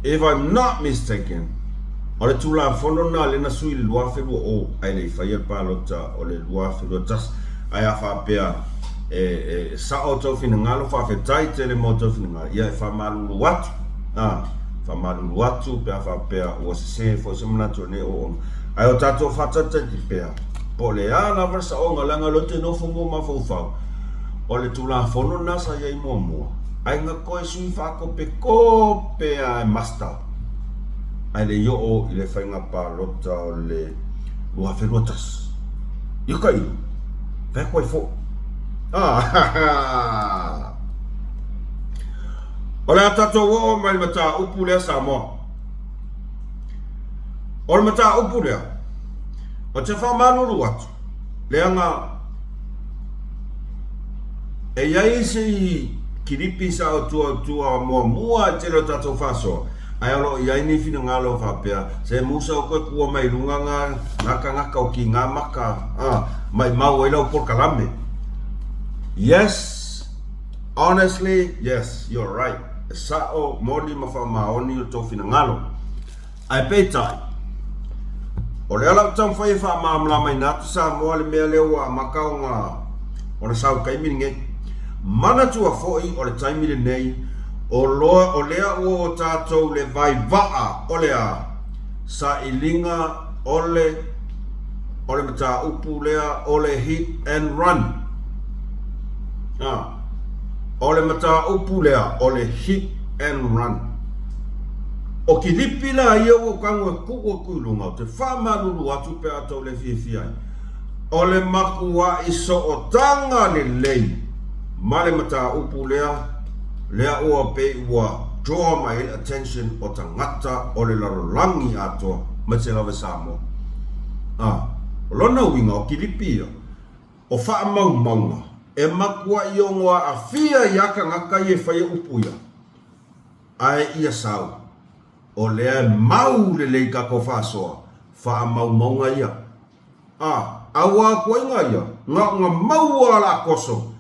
S1: if I'm not mistaken, o le Tulafono lena lea na sui i le 2020, ae le i faia le palota o le 2021, ae a faapea e, e sao tou finagalo, faafetai tele mo tou finagalo, ia e faamalulu atu, a, faamalulu atu pe a faapea ua sesē foi se manatu o lenei auauna. Ae o tatou faatalitali pea, po o le a lava le saoga, leaga o lea ou te nofo ma mafaufau, o le Tulafono lena sa i ai muamua, ae na toe sui faakopekope lava e muster, ae le i oo i le faiga palota o le 2021. Ia tailo, fai atu ai foi. Ah! O le a tatou oo mai i le mataupu lea Samoa. O le mataupu lea, ou te faamalulu atu, leaga e i ai isi kilipi sa ou tuautua muamua i le tele o tatou faasoa, ae o lo o i ai ni finagalo faapea, se musa o koe kua mai luga ngā, ngā kangaka o ki ngā maka, a, maimau ai lau polokalame. Yes, honestly, yes, you're right. E sao, moni ma faamaoni o tou finagalo. Ae peitai, o lea la ou taumafai e faamalamalamaina atu Samoa le mea lea ua amata ona ona sau taimi lenei. Manatua foi o le taimi lenei o loa o lea ua o tatou le vaivaa o le a sailiga o le o le mataupu lea o le hit and run. A, o le mataupu lea o le hit and run. O kilipi la ia ua ou tago e tuu atu i luga, ou te faamalulu atu pe a tou le fiafia ai. O le matua'i sootaga lelei ma le mataupu lea, lea ua pei ua draw mai ai le attention o tagata o le lalolagi atoa, aemaise lava i Samoa. A, o lona uiga, o kilipi ia, o faamaumauga e matua'i ono aafia ai lava tagata ia e faia upu ia, Ae ia sau, o lea e mau lelei tatou faasoa faamaumauga ia. A, aua atuaiga ia, na ona maua a la toso,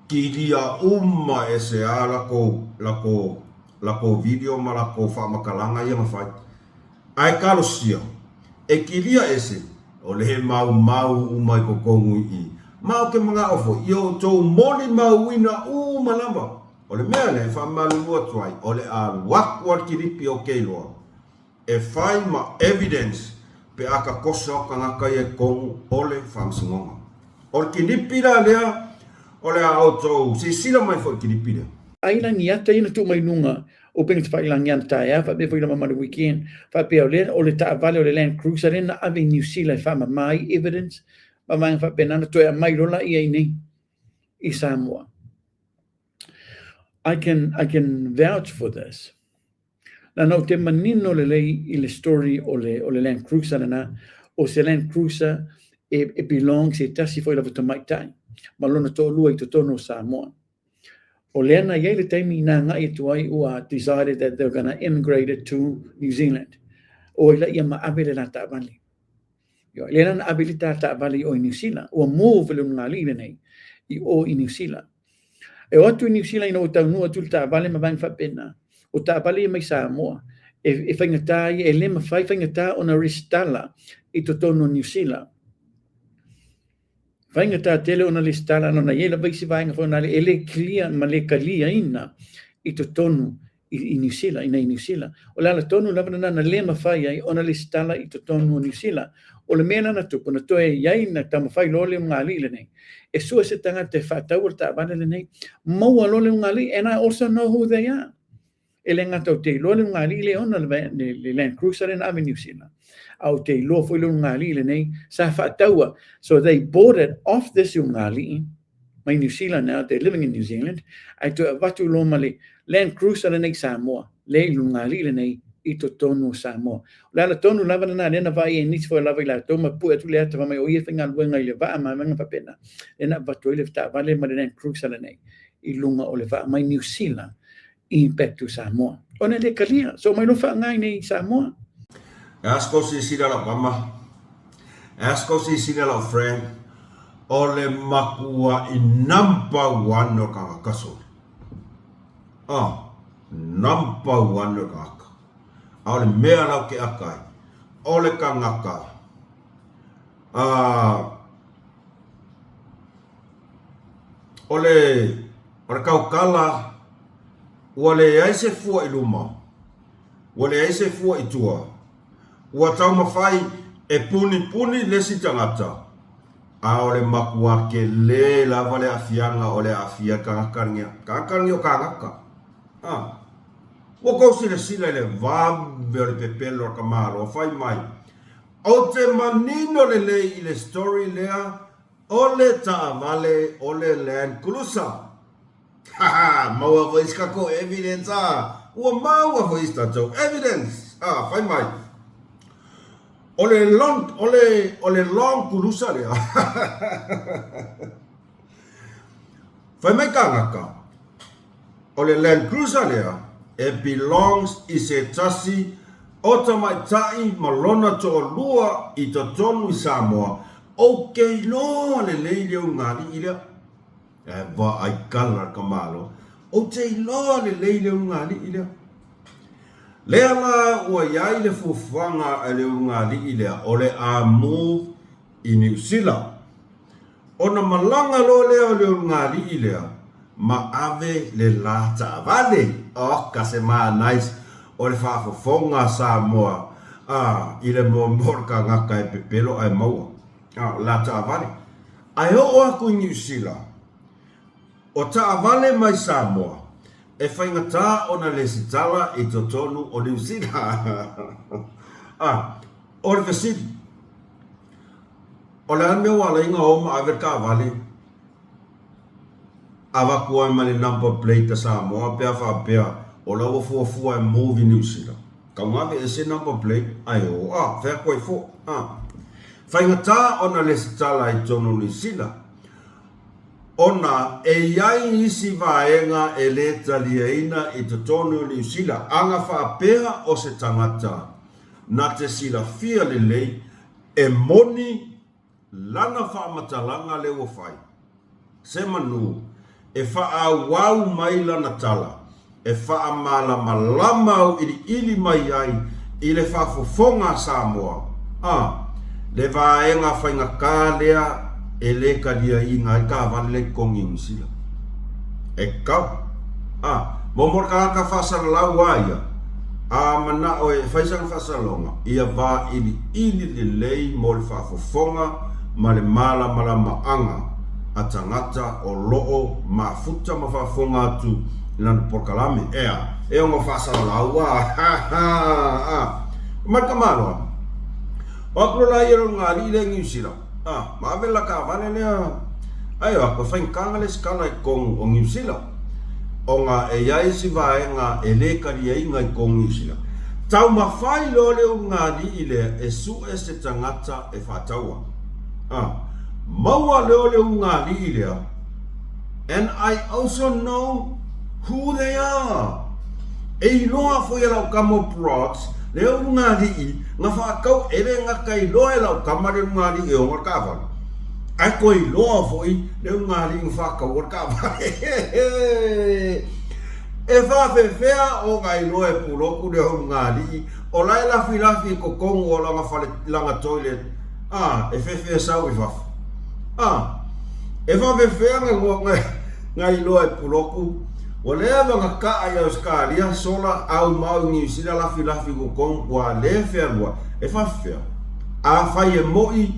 S1: kilia uma ese a latou, latou, latou video ma latou faamatalaga ia na fai. Ae talosia, e kilia ese, o lea e maumau uma i totonu i i. Ma ou te manao foi, ia outou molimauina uma lava. O le mea lea e faamalulu atu ai, o le alu atu a le kilipi o Keiloa e fai ma evidence pe a tatoso atu tagata ia i totonu o le faamasinoga. O le kilipi la lea, o le a outou silasila mai foi i le kilipi lea.
S2: Ai la ni ata ia na tuu mai luga o upega tafailagi ana taeao faapea foi lava ma le weekend faapea o lea o le taavale o le Land Cruiser lea na ave i Niu Sila e faamama ai evidence ma vaega faapena na toe aumai loa laia i inei i Samoa. I can, I can vouch for this. Lana ou te manino lelei i le story o le, o le Land Cruiser lena, o se Land Cruiser e, e belongs e tasi foi lava tamaitai ma lona toalua i totonu o Samoa. O lea na i ai le taimi na agai atu ai ua decided that they were gonna immigrate it to New Zealand. O ai laia ma ave le la taavale. Ioe, lea la na ave i le ta taavale i o i Niu Sila. Ua move le ulugalii lenei i o i Niu Sila. E o atu i Niu Sila ina ua taunuu atu le taavale ma vaega faapena, o taavale ia mai Samoa, e, e faigata ia, e le mafai faigata ona resitala i totonu o Niu Sila. Faigata tele ona lesitala ona i ai lava isi vaega foi ona e le clear ma le kaliaina i totonu i, i Niu Sila, inei i Niu Sila. O le ala tonu lava lena na le mafai ai ona lesitala i totonu o Niu Sila. O le mea la na tupu, na toe i ai na taumafai loa le ulugalii lenei, e sue se tagata e faataua le taavale lenei, maua loa le ulugalii, and I also know who they are. E le gata ou te iloa le ulugalii lea e ona le, le, le Land Cruiser lea na ave i Niu Sila, a ou te iloa foi le ulugalii lenei sa faataua. So they bought it off this ulugalii mai Niu Sila now, they're living in New Zealand, ae toe avatu loa ma le Land Cruiser lenei i Samoa, lea i lugalii lenei i totonu o Samoa. O le ala tonu lava lena lea na vaai ai nisi foi lava i latou ma pue atu le ata fai mai o ia e faigaluega i le vaa ma vaega faapena, lea na avatu ai le taavale ma le Land Cruiser lenei i luga o le vaa mai Niu Sila i back to Samoa. Ona e le kalia, so omai loa faaaoga i nei i Samoa.
S1: Ask ko silasila lau mama, ask ko silasila lau friend, o le makuaʻi number one o le kanaka sole. Ah, number one o le kanaka. A o le mea la ou ke ʻaka ai, o le kanaka, ah, o le, o le kaukala, ua leai se fua i luma, ua leai se fua i tua, ua taumafai e punipuni le isi tagata, a o le makuā kele lava le aafiaga o le aafia i le tagata lenei. Tagata lenei o kānaka. A, ua tou silasila i le vave o le pepelo o le tamaloa, fai mai, Ou te manino lelei i le story lea o le taavale o le Land Cruiser. Haha, maua foi se tatou evidence a! Ua maua foi se tatou evidence a! Fai mai, o le long, o le, o le long kulusa lea. Fai mai kānaka, o le Land Cruiser lea e belongs i se tasi o tamaitai ma lona toalua i totonu i Samoa, ou te iloa lelei le ulugalii lea. Ae vaai kala le tamaloa. Ou te iloa lelei le ulugalii lea. Lea la ua i ai le fuafuaga a le ulugalii lea o le a move i Niu Sila. Ona malaga loa lea o le ulugalii lea ma ave le la taavale. Oka se manais o le faafofoga a Samoa a i le muamua o le tagata e pepelo ae maua a la taavale. Ae oo atu i Niu Sila, o taavale mai Samoa. E faigata ona lesitala i totonu o Niu Sila. A, o le fesili, o le a le mea ua ala ai ona o ma ave le taavale avatu ai ma le number plate a Samoa pe a faapea o la ua fuafua e move i Niu Sila? Tau na aveese number plate ae o a, fai atu ai foi. A, faigata ona lesitala i totonu o Niu Sila. Ona e i ai isi vaega e le taliaina i totonu o Niu Sila, ana faapea o se tagata na te silafia lelei e moni lana faamatalaga le ua fai, se manu e faaauau mai lana tala e faamalamalama auiliili mai ai i le faafofoga a Samoa, a, le vaega faigata lea e le taliaina ai taavale lea i totogi i Niu Sila. E tatau. A, mo mo le tagata faasalalau a ia, a manao e fai sana faasalalauga, ia vailiili lelei mo le faafofoga ma le malamalamaaga a tagata o lo o mafuta ma faafofoga atu i lana polokalame. Ea, e ono faasalalau a, ha, ha, a. Mai le tamaloa, o atu loa la ia lona alii lea i Niu Sila, a, ma ave le la taavale lea, ae o atu e faigata le lesitala i totonu o Niu Sila, ona e i ai isi vaega e le taliaina i totonu o Niu Sila. Taumafai loa le ulugalii lea e sue se tagata e faataua. A, maua lea o le ulugalii lea, and I also know who they are. E iloa foi e lau tama o Broads le ulugalii na faatau, e le gata iloa e lau tama le ulugalii e ona le taavale, ae toe iloa foi le ulugalii na faataua le taavale. E faafefea ona iloa e Pulotu le ulugalii o la e lafilafi i totonu o lana fale, lana toilet, a, e fefe e sau i fafo. A, e faafefea na iloa e Pulotu ua leva na kaa i Ausetalia sola aumau i Niu Sila lafilafi i totonu ua le fealuai. E faafefea? Afai e moʻi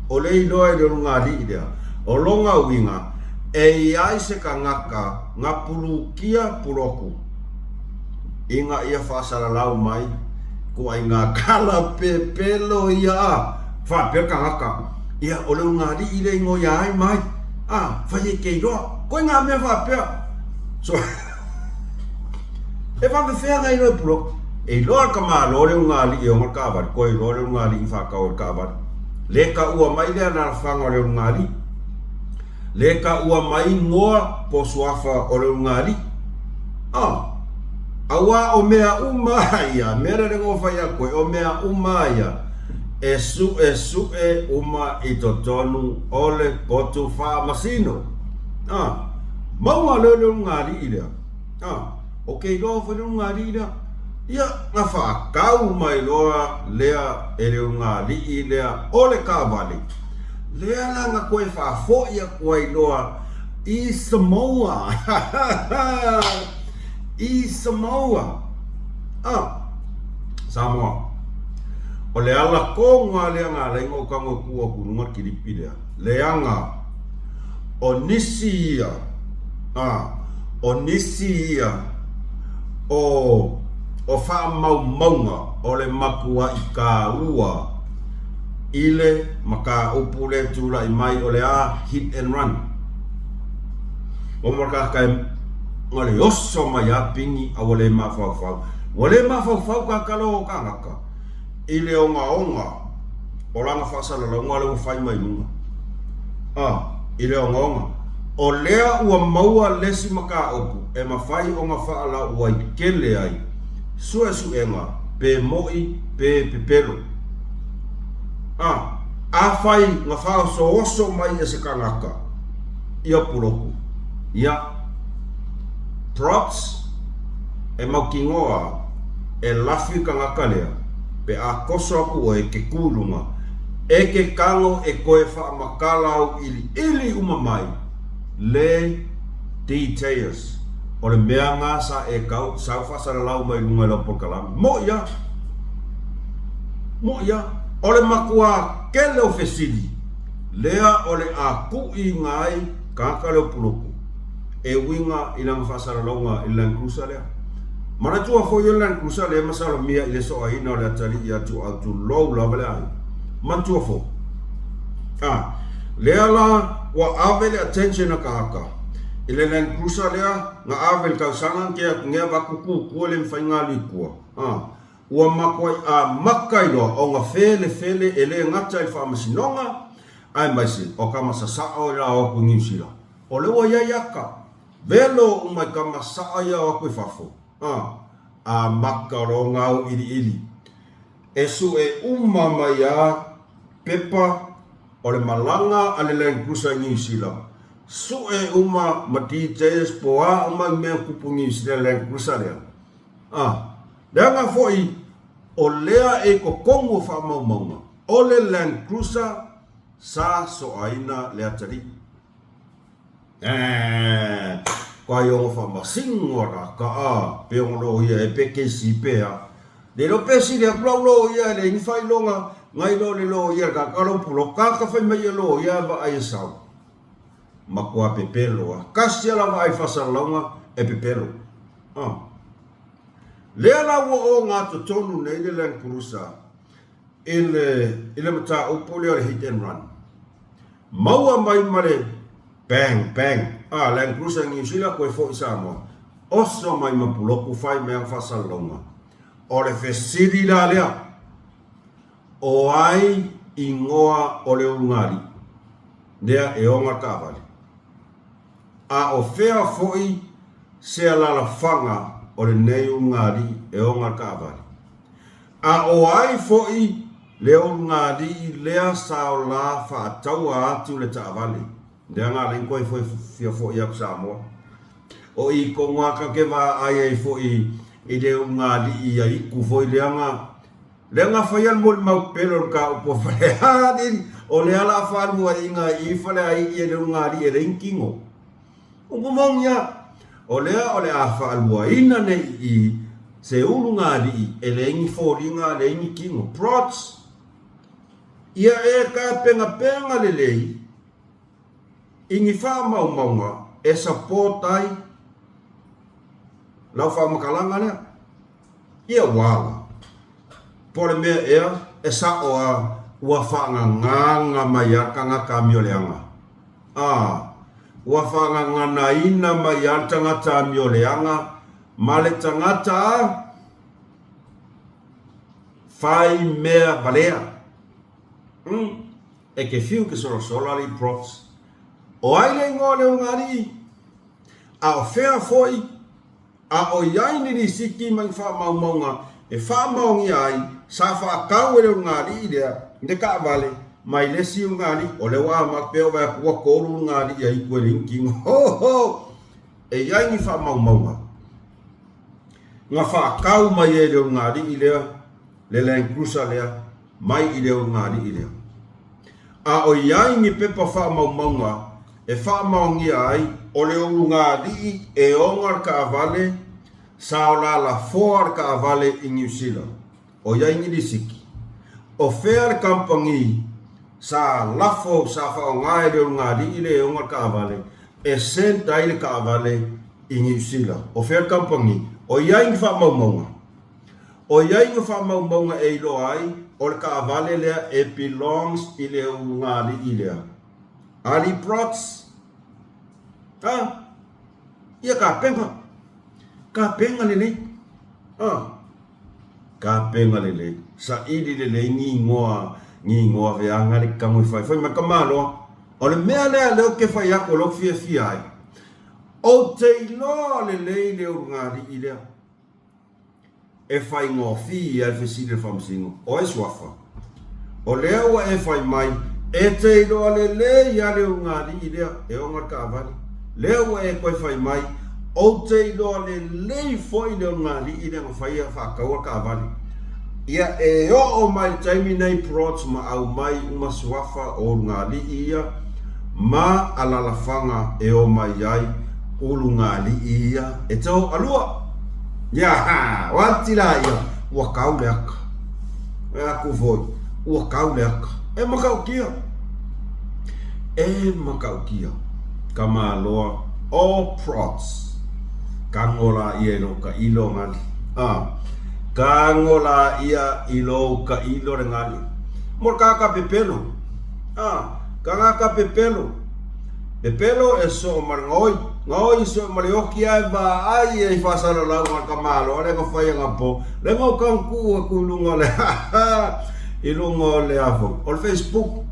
S1: o le iloa e le ulugalii lea, o lona uiga e i ai se tagata na pulukia Pulotu ina ia faasalalau mai ituaiga tala pepelo ia a faapea le tagata, ia o le ulugalii lea i noia ai mai a fai e ke iloa. Koe ngā mea faapea. So, e faafefea ngai iloa e Pulotu. E iloa le tamaloa le ulugalii e ona le taavale, koe iloa le ulugalii na faatau ai le taavale. Le taua mai le alalafaga o le ulugalii. Le taua mai igoa po o suafa o le ulugalii. A, auā o mea uma ia, mea lea le goa fai atu ai, o mea uma ia, e suʻesuʻe uma i totonu o le potu faamasino. A, maua lea le ulugalii lea. A, o ke iloa foi le ulugalii lea. Ia, na faatau mai loa lea e le ulugalii lea o le taavale. Lea la na toe faafoi atu ai loa i Samoa. I Samoa. A, Samoa. O le ala tonu lava lea na ala ai ona ou tago e tuu atu i luga le kilipi lea, leaga o nisi ia, a, o nisi ia o, o faamaumauga o le matuaʻi taua i le mataupu lea e tulai mai o le a hit and run. O mo le tagata e na le oso mai a pini a ua le mafaufau. Ua le mafaufau tagata lea o kānaka i le ogaoga o lana faasalalauga lea ua fai mai luga. A, i le ogaoga. O lea ua maua le isi mataupu e mafai ona faalauaitele ai suesuega pe moʻi pe pepelo. A, afai na faaosooso mai e se kanaka ia Pulotu, ia, props, e mautinoa e lafi kanaka lea pe a toso aku ʻoe i ke kū i luga, e ke kano e toe faamatala auʻiliʻili uma mai le details o le mea na sa e kau sau faasalalau mai luga i lau polokalame. Moʻi a! Moʻi a! O le makuā kele o fesili lea o le a kuʻi ina ai kanaka lea o Pulotu. E uiga i lana faasalalauga i le Land Cruiser lea. Manatua foi o le Land Cruiser lea e masalomia i le soaina o le atalii ia Tuuau tulou lava le aiga. Manatua foi. A, lea la ua ave le attention a tagata i le Land Cruiser lea na ave i le tausaga na tea atu nei avatu tutu e le mafai ona alu i tua. A, ua matuai amata ai loa ona felefele e le gata i le faamasinoga aemaise o tama sasao i la o atu i Niu Sila. O lea ua i ai ata, velo uma i tama sa'a ia o atu i fafo, a, amata o lo gau iliili. E suʻe uma mai a pepa o le malaga a le Land Cruiser i Niu Sila, suʻe uma ma details po a uma i mea tupu i Niu Sila i le Land Cruiser lea. A, leaga foi o lea e i totonu o faamaumauga o le Land Cruiser sa soaina le atalii. Eeh, kai ongo faamasino a raka a, pe ongo loia e pe kesi pe a. Le lo pe sili aku lau loia e le ni faailoga ngai lo le loia le kaka lo pulo kaka fai mai e loia e vaai e sau. Matua pepelo a, kasi a la vaai faasalalauga e pepelo. Ah. Lea la ua o gatotonu nei le Land Cruiser i le, i le mataupu lea o le hit and run. Maua mai ma le bang, bang, a, Land Cruiser Niu Sila koe foi Samoa. Oso mai ma puloku fai mea faasalalauga. O le fesili la lea, o ai igoa o le ulugalii lea e oga le taavale? A o fea foi se alalafaga o lenei ulugalii e oga le taavale? A o ai foi le ulugalii lea sa ola faataua atu le taavale? Lea na alai koe foi fia foi aku Samoa. O i kogu a ka ke vaai ai foi i le ulugalii ia iku foi lea na lea na faia le molimau pele o le mataupu a Falealili, o lea la a faaluaiga i Faleai'i e le ulugalii e leai ni tino. Upu moni a, o lea o le a faaluaina nei i i se ulugalii e leai ni foliga, leai ni tino. Prots. Ia e tapenapena lelei i ni faamaumauga e support ai lau faamatalaga lea. Ia ua ala. Po o le mea ea e sa'o a ua faagagaga mai a le tagata amioleaga? A, ua faagaganaina mai a le tagata amioleaga ma le tagata fai mea valea. Umm, e ke fiu ke solasola alii props. O ai le igoa o le ulugalii? A o fea foi A o i ai ni lisiti ma ni faamaumauga e faamaonia ai, sa faatau e le ulugalii lea le taavale mai le isi ulugalii, o lea ua amata pea o vaai atu ua tolu ulugalii a itu e leai ni tino. Ho ho! E i ai ni faamaumauga na faatau mai ai le ulugalii lea le Land Cruiser lea mai i le ulugalii lea. A o i ai ni pepa faamaumauga e faamaonia ai o le ulugalii e oga le taavale sa ola lafoa le taavale i Niu Sila, o i ai ni lisiti. O fea le kamupani sa lafo sa faaaoga e le ulugalii le e oga le taavale e sent ai le taavale i Niu Sila? O fea le kamupani? O i ai ni faamaumauga? O i ai ni faamaumauga e iloa ai o le taavale lea e belongs i le ulugalii lea? Ali Prots? Ha? Ia kapega. Kapega lelei. Ha? Kapega lelei. Saili lelei ni igoa, ni igoa veaga le kago i fai. Fai mai ka maloa. O le mea lea lea ou te fai atu o lea ou te fiafia ai. Ou te iloa lelei le ulugalii lea. E faigofie ai le fesili a le Faamasino, O ai suafa? O lea ua e fai mai, e te iloa lelei lava le ulugalii lea e oga le taavale. Lea ua e toe fai mai, Ou te iloa lelei foi le ulugalii lea na faia faataua le taavale. Ia e oo mai le taimi nei Prods ma aumai uma suafa o ulugalii ia ma alalafaga e omai ai ulugalii ia e toalua. Ia ha, oati la ia, ua kau le aka. E aku foi, ua kau le aka. E matautia. E matautia. Ka maloa. O Prots. Kago laia i lou tailo gali. A. Kago laia i lou tailo le gali. Mo le kaka pepelo. A. Kagaka pepelo. Pepelo e soo ma le gaoi. Gaoi e soo ma le oki ae vaai ai faasalalauga a le tamaloa lea na fai anapo. Lea na ou tagutuu atu i luga o le i luga o le a foi o le Facebook.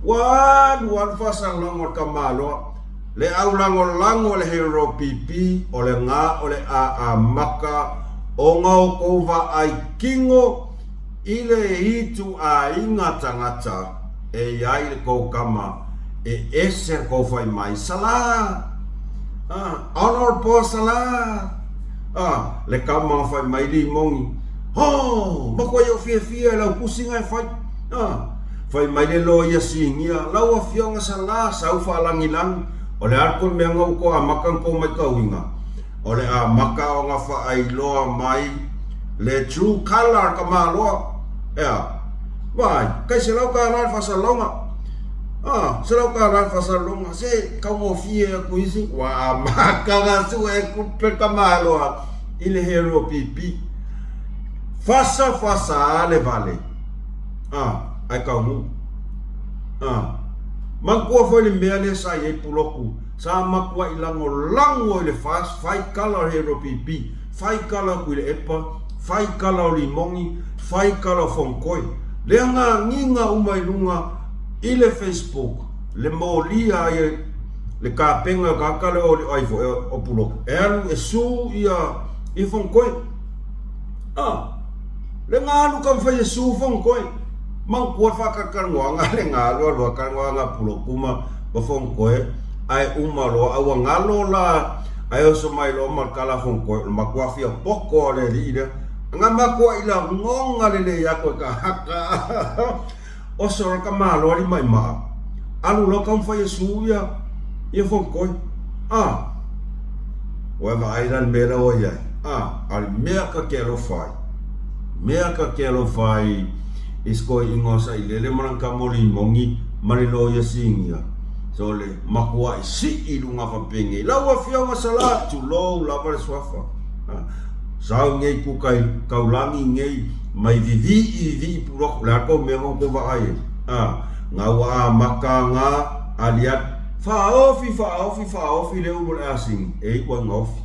S1: Ua alu alu faasalalauga o le tamaloa. Le aulagolago a le Hero PP o le ga o le a amata ona outou vaai kino i le ituaiga tagata e i ai le tou tama e ese le tou fai mai Salā! Honourable Salā! Le tama na fai mai Limoni, Ho! Matua i ou fiafia i lau tusi na e fai. Fai mai le loia sinia, Lau Afioga Salā, sau faalagilagi, o le a le toe mea na ua toe amata ona tou maitauina? O le amata ona faailoa mai le true colour a le tamaloa. Ea, vaai, tai $100 le faasalalauga. Ah, $100 le faasalalauga, se taugofie atu isi. Ua amata ona sue tupe le tamaloa i le hero pipi. Fasa fasa a le vale. Ah, ae taunuu. Ah, manatua foi le mea lea sa i ai Puloku, sa matuai lagolago i le fast, fai kala o le hero pipi, fai kala o Tuilaepa, fai kala o Limoni, fai kala o Fonotoe. Le agagiga uma i luga i le Facebook, le molia ai le tapena o tagata lea o ai foi o Puloku, e alu e sue ia i Fonotoe. Ah, le galu ka mafai e sue Fonotoe. Manatua le faatalatalanoaga le galu alu a talanoaga a Puloku ma Fonotoe ae uma loa a ua galo la ae oso mai loa ma le tala a Fonotoe o le matua fia poto a le alii lea. Nga matua i lagona lelei atu e tagata oso loa le tamaloa limaimaa alu loa taumafai e sue ia ia Fonotoe. Ah, ua e vaai la i le mea lea ua i ai. Ah, a o le mea ta te alofa ai, mea ta te alofa ai i se toeaina o Sailele ma lana tama o Limoni ma le loia sinia, so le matuai sii i luga faapenei, Lau Afioga Salā, tulou lava le suafa. Ah, sau nei kuka i taulagi nei mai vivii vivii puloku, o le a tou mea na outou vaai ai? Ah, nga ua amata nga aliali, faaofi faaofi faaofi le ulu o le asini, e iu ai gaofi.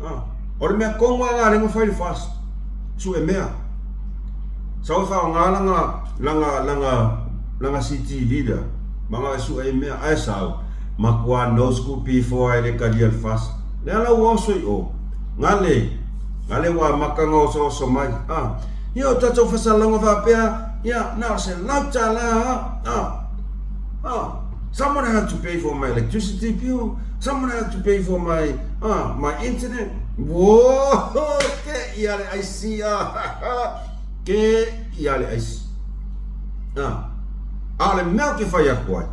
S1: Ah, o le mea tonu lava lena lea na fai le FAST, sue mea. Sau e faaaoga lana, lana, lana, lana CTV lea, ma na e sue ai mea, ae sau, matua no school before ai le talia le FAST. Lea la ua oso i o, gale, gale ua amata ona osooso mai. Ah, ia o tatou fasalalauga faapea, ia, na o se $100 lava, ah, ah. Someone had to pay for my electricity bill, someone had to pay for my, my internet. Whoa, ke ia le aisi, ah, ke ia le aisi. Ah, a o le mea ou te fai atu ai,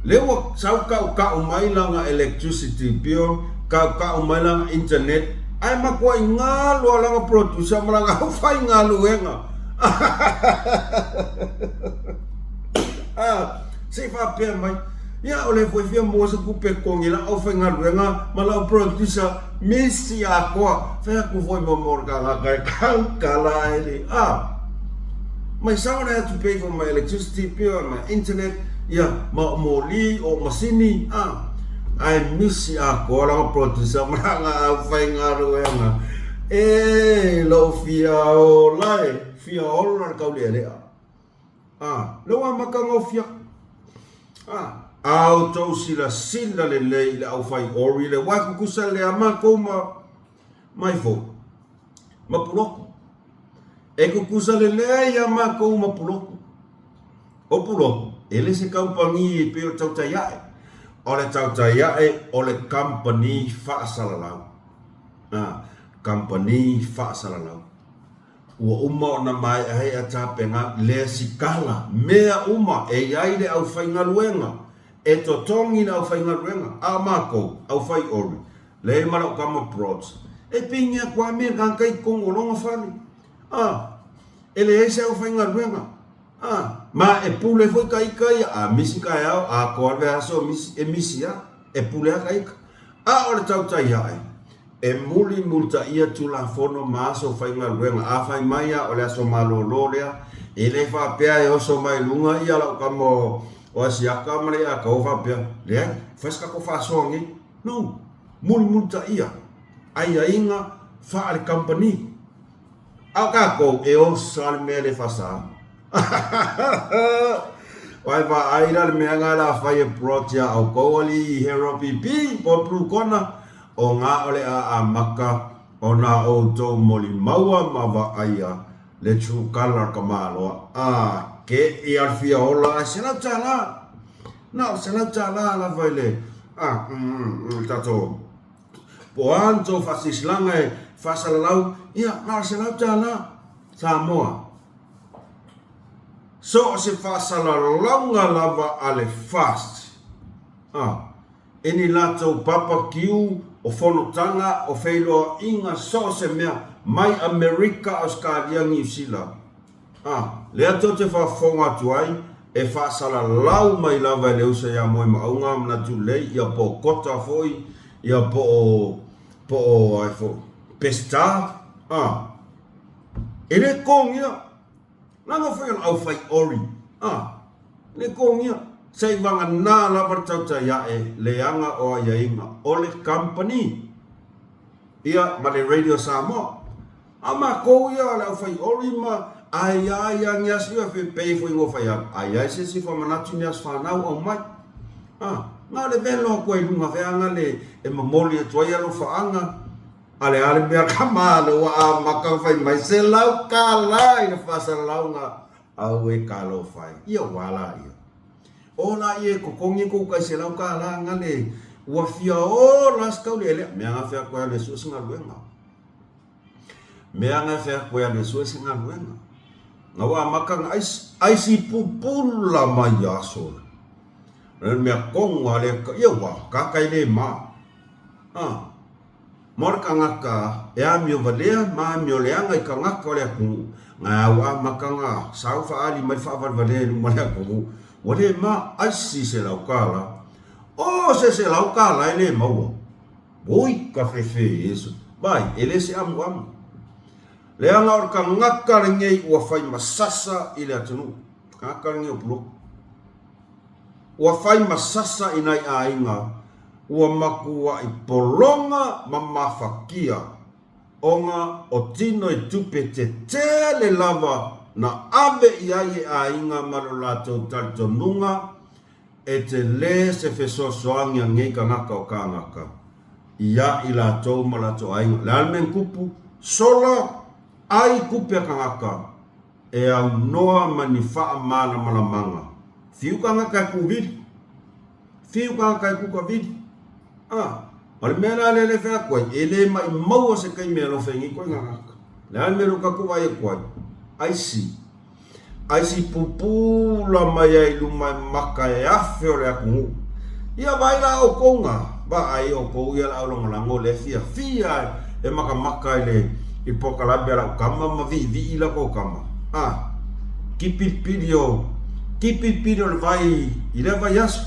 S1: lea ua sau kaukau mai lana electricity bill, kaukau mai lana internet, ae matuai galo lava lana producer ma lana aufaigaluega. Ah, se i faapea mai, ia o lea foi e fia maua se tupe e totogi lau aufaigaluega ma lau producer misi atoa. Fai atu foi ma mo le tagata e tautala ai le, ah, my someone had to pay for my electricity bill and my internet, ia, ma o moli, o masini, ah, ae misi atoa lana producer ma lana aufaigaluega. E, lou fia ola e, fia ola le taulealea. A, lea ua amata ona ofi atu. A, a outou silasila lelei i le aufai ori le uae kukusa lea matou ma mai foi, ma Puloku. E kukusa lelei ia matou ma Puloku. O Puloku, e le se kaupani e pei o le tautai ae. O le tautai ae o le kampani faasalalau. A, kampani faasalalau. Ua uma ona maeaea tapena lesitala mea uma e i ai le aufaigaluega, e totogi le aufaigaluega, a o makou, aufai ori, lea ma lau tama Broads, e pigi atu lava mea tagata i totonu o lona fale. A, e leai se aufaigaluega. A, ma e pule foi ta ita ia, a misi taeao, atoa le vaiaso misi, e misi lava. E pule aka ika. A o le tautai ae, e mulimulitaia Tulafono ma aso faigaluega. A fai mai a o le aso malolo lea, e le faapea e oso mai luga ia lau kama o Asiata ma le Iakau faapea, leai, fai se tatou faasoa nei. No, mulimulitaia aiaiga faale-kamupani. A o tatou, e osa le mea le faasa. Vai vaai la le mea nga la fai e prot ia outou alii Hero PP po o Blue Corner, o nga o le a amata ona outou molimaua ma vaaia le true colour ka maloa. A ke ia le fia ola ae $100. Na o le $100 lava i le a tatou Po o a ni tou faasilasilaga e faasalalau, ia, na o le $100 Samoa. So o se faasalalauga lava a le FAST, a, i ni latou papa kiu o fonotaga, o feiloaiga, so o se mea, mai Amerika, Ausetalia, Niusila. A, lea tou te faafofoga atu ai, e faasalalau mai lava e le uso ia Moemauga manatu lelei, ia po o Kota foi, ia po o, po o ai foi, Peseta, a, e le totogia, leaga foi o le aufai ori, a, e le totogia, seivagana lava le tautai ae leaga o aiaiga o le kamupani, ia ma le Radio Samoa. A makou ia o le aufai oli ma ai a ia ni aso ia fe pei foi ngo fai atu ai ai se isi famanatu ni aso fanau aumai a na o le velo atu ai luga feaga le e momoli atu ai alofaaga a le a le mea ka malo ua amata fai mai $100 i le faasalalauga au e talofa e ia ua la ia o la ia e totogi kou tai $100 nga le ua fia ola se tau le elea mea nga fea koe alu e sue se galuega. Mea nga fea koe alu e sue se galuega. Nga ua amata na aisi, aisi pupula mai aso. Le mea kongo a le ka, ia ua, ka kai le ma. Ah, mo le kangaka, e amio valea ma amio leaga i kangaka o le atunuu, nga ua amata na sau faali mai le faavalevalea i luma o le atunuu, ua le ma, aisi $100. O se $100 e le maua. Oi ka fefe Iesu. Vai, e le se amuamu. Leaga o le tagata lenei ua fai ma sasa i le atunuu. Tagata lenei o Pulotu. Ua fai ma sasa i nai aiga ua matuai pologa ma mafatia ona o tino i tupe tetele lava na ave i ai e aiga ma lo latou talitonuga E tele se fesoasoani a nei tagata o kānaka iā i latou ma latou aiga. Le a le mea na tupu? Sola ai tupe a tagata e aunoa ma ni faamalamalamaga. Fiu tagata e kūwili. Fiu tagata e kukawili. A, o le mea la lea le fai atu ai, e le maʻimaua se taimi e alofa ai nei koe gagaka. Le a le mea lea ua tatou vaai atu ai? Aisi. Aisi pupula mai ai luma e maka e afe o le atunuu. Ia vaai la oukou nga, vaai oukou ia lau lagolago lea fiafia e makamaka i le i polokalame a lau kama ma viivii la kou kama. A, kipilipili o, kipilipili o le vai i lea vaiaso.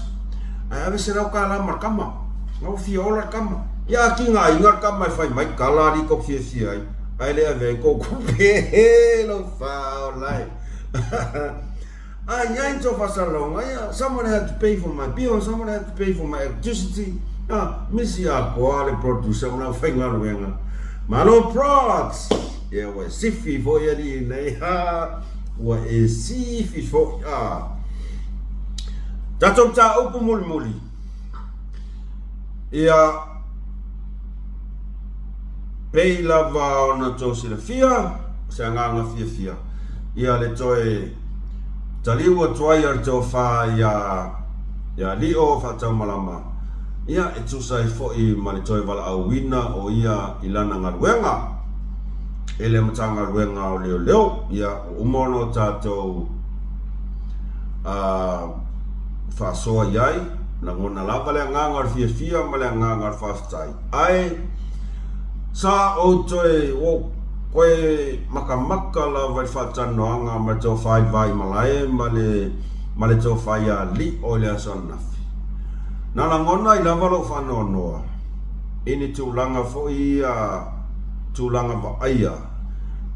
S1: Ae ave $100 ma le kama. Nga ua fia ola le kama. Ia a kiga aiga le kama e fai mai kala alii kou fiafia ai. Ae le ave ai kou kupe lou faaola e. A iai tou faasalalauga ia, someone had to pay for my bill, someone had to pay for my electricity. Ah, misi atoa le producer ma lau faigaluega. Malo Prods! Ia ua e sifi foi alii nei. Ha, ua e sifi foi. Ah. Tatou mataupu mulimuli. Ia, pei lava ona tou silafia, o se agaga fiafia, ia le toe taliu atu ai a le tofa ia ia Lio Faataumalama, ia e tusa ai foi ma le toe valaauina o ia i lana galuega e le Matagaluega o Leoleo, ia ua uma ona o tatou faasoa i ai, lagona lava le agaga o le fiafia ma le agaga o le faafetai. Ae sa ou toe, ua ou toe makamaka lava i le faatalanoaga ma le tofa i le vai malae ma le ma le tofa ia Lio i le aso ananafi. Na lagona ai lava lou faanoanoa i ni tulaga foi ia tulaga vaaia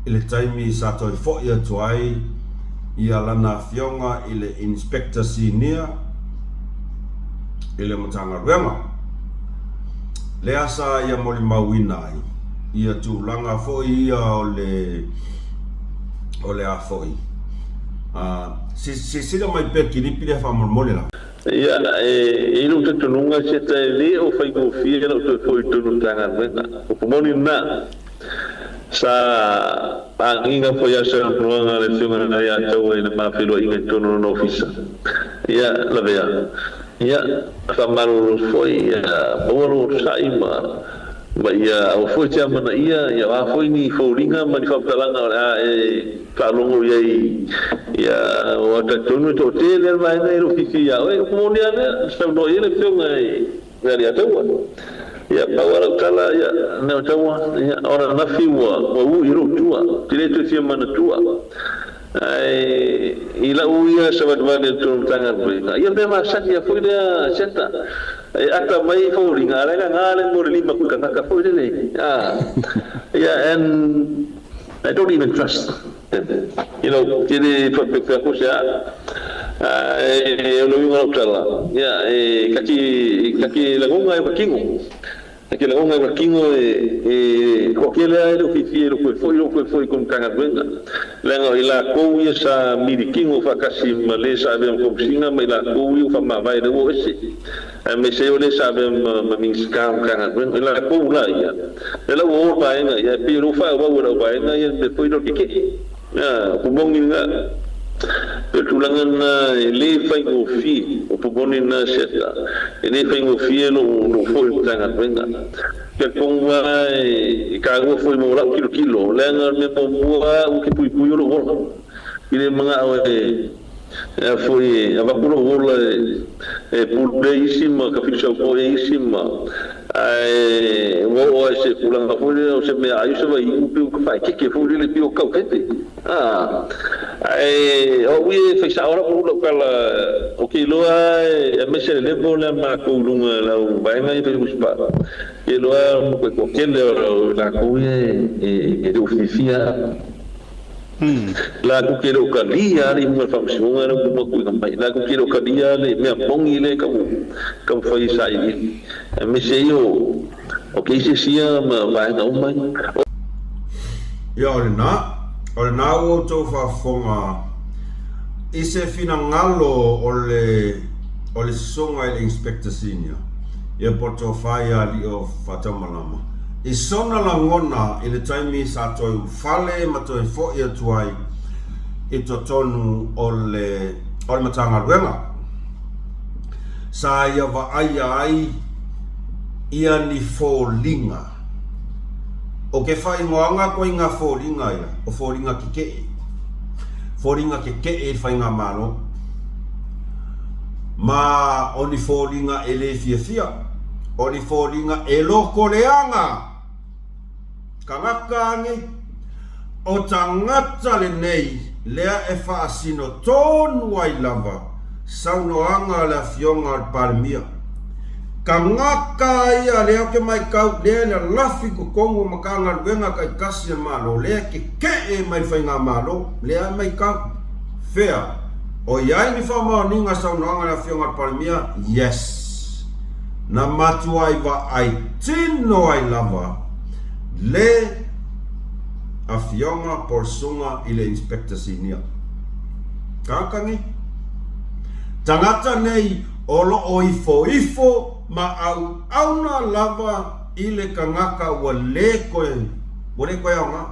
S1: i le taimi sa toe foi atu ai ia lana afioga i le Inspector Sinia i le Matagaluega. Lea sa ia molimauina ai ia tulaga foi ia o le o le a foi a silasila mai pea le kilipi lea faamolemole la.
S3: Ia, e i ai lou talitonuga Seta e le o faigofie lau toe foi i totonu o le Matagaluega. Upu moni lena. Sa agiga foi lava saunoaga a le Afioga ia Taua i le ma feiloaiga i totonu o lona ofisa. Ia, lavea. Ia, faamalolo foi, ia maua lou onosai ma ma ia aua foi e te amanaia, ia o a foi ni foliga ma ni faamatalaga o le a e faalogo i ai, ia aua talitonu e toatele lava le vaega e le o fiafia ia oe. Upu moni lava lea, na saunoa i ai le Afioga i le Alii-a-Taua. Ia, pau lava lau tala, ia, Leotaua, ia, o ananafi ua ua i lou tua, ou te le toe fia manatua. Ae i lau ia savalivali i totonu o le Matagaluega, ia o le mea masani lava foi lea Seta, e ata mai foliga, a o la e gaga le mo le lima kui kanaka foi lele. Ah, ia, and I don't even trust them. You know, ou te le faapea ko se a. Ae o le uiga o lau tala, ia, e kaki, kaki lagona e o ka kino. Kaki lagona e o ka kino e, e toatele lava e le o fiafia i lou toe foi, lou toe foi i kona Matagaluega. Leaga o i lakou ia sa mili kino faatasi ma le sa avea ma Komesina ma i lakou ia ua faamavae lea ua o ese. Aemaise ai o le sa avea ma Minisita o Matagaluega. O i lakou la ia, lea la ua o le vaega ia, e pei o lea ua faaauau e lau vaega ia le mea foi lea o le keke'e. A, upu moni lena. Pei o le tulaga lena e le faigofie, upu moni lena Seta, e le faigofie lou foi i le Matagaluega. Talitonu lava e taua foi mo lau tilotilo, leaga o le mea muamua lava ou te puipui o lou ola. I le manao e a foi e avatu lou ola e pule ai isi ma tafilisau foi ai isi ma ae ua oo lava i se tulaga foi lea o se meaai o se vaiu pei ua tafaetete foi lele pei ua tautete a ae o au ia e fai sao lava lau tala ou te iloa lava aemaise le level lea matou i luga i lau vaega ia fai usipa te iloa lava matua toatele o latou ia e le o fiafia. Latou te le o talia le iuga o le faamasinoga lea ua uma tuuina mai. Latou te le o talia le mea moni lea e taumafai e sailiili, aemaise ai o cases ia ma vaega uma ia.
S1: Ia, o lena, o lena ua outou faafofoga i se finagalo o le, o le Susuga i le Inspector Senior, ia po o le Tofa ia Alii Faataumalama, i sona lagona i le taimi sa toe ulufale ma toe foi atu ai i totonu o le o le Matagaluega. Sa ia vaaia ai ia ni foliga. O ke faaigoaga koe i ngā foliga ia, o foliga kekeʻe. Foliga kekeʻe i le faigamalo. Ma o ni foliga e le fiafia. O ni foliga e lokoleaga. Tagata ane, o tagata lenei lea e faasino tonu ai lava saunoaga a le Afioga a le Palemia. Tagata ia lea ou te matau lea e lalafi i totonu o Matagaluega taitasi a le Malo lea e keke'e mai le Faigamalo lea e matau. Fea? O i ai ni faamaoniga saunoaga a le Afioga a le Palemia? Yes. Na matuai vaai tino ai lava le Afioga Paul Sunga i le Inspector Sinia. Tagata nei. Tagata nei o lo o ifoifo ma auauna lava i le tagata ua le toe, ua le toe aoga.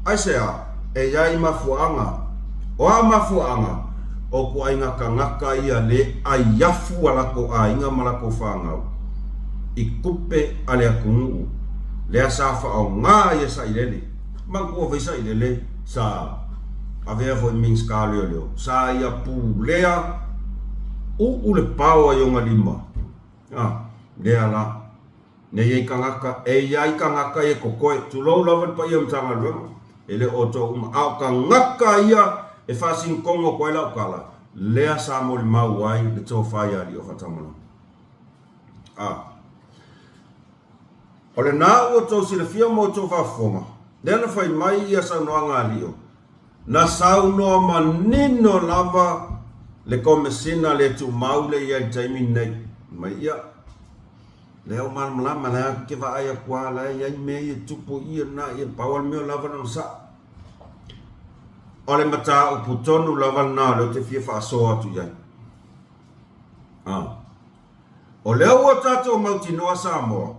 S1: Aisea? E i ai mafuaaga. O a mafuaaga? O ituaiga tagata ia le aiafu a latou aiga ma latou fanau i tupe a le atunuu lea sa faaaoga ai e Sailele. Manatua foi Sailele sa avea foi Minisita o Leoleo, sa ia pulea uu le pao ai ona lima. A, lea la. Ne i ai tagata, e i ai tagata ia e totoe, tulou lava le paia o Matagaluega, e le o outou uma, a o tagata ia e faasinotogo atu ai lau tala, lea sa molimau ai le tofa ia Alii o Faataumalama. A. O lena ua tou silafia ma outou faafofoga, lea na fai mai ia saunoaga a Lio, na saunoa manino lava le Komesina le Tumau le i ai i le taimi lenei, mai ia, lea ua malamalama, lea ou te vaai atu lava la e i ai mea ia e tupu i i lena, ia pau lava le mea o lava lona sao. O le mataupu tonu lava lena o lea ou te fia faasoa atu i ai. A. O lea ua tatou mautinoa Samoa,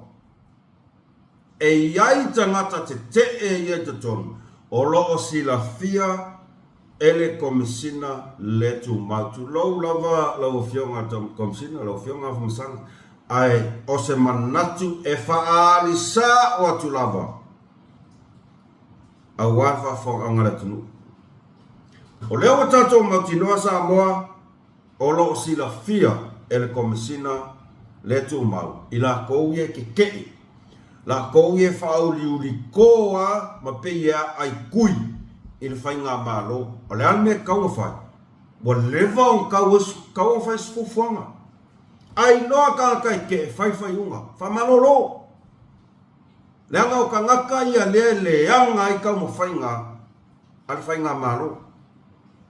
S1: e i ai tagata tetee ia i totonu o lo o silafia e le Komesina le Tumau. Tulou lava lau Afioga i le Komesina, lau Afioga Afamasaga, ae o se manatu e faaali sao atu lava aua le faafofogaaga a le atunuu. O lea ua tatou mautinoa Samoa, O lo o silafia e le Komesina le Tumau i lakou ia e kekeʻi, lakou ia e faauliuli kō a ma pei e aʻai kui i le faigamalo. O le a le mea e tatau ona fai? Ua leva ona tau ai, tatau ona fai se fuafuaga. A iloa tagata e keʻe, fai faaiuga, faamalolo. Leaga o tagata ia lea e leaga ai taumafaiga a le faigamalo.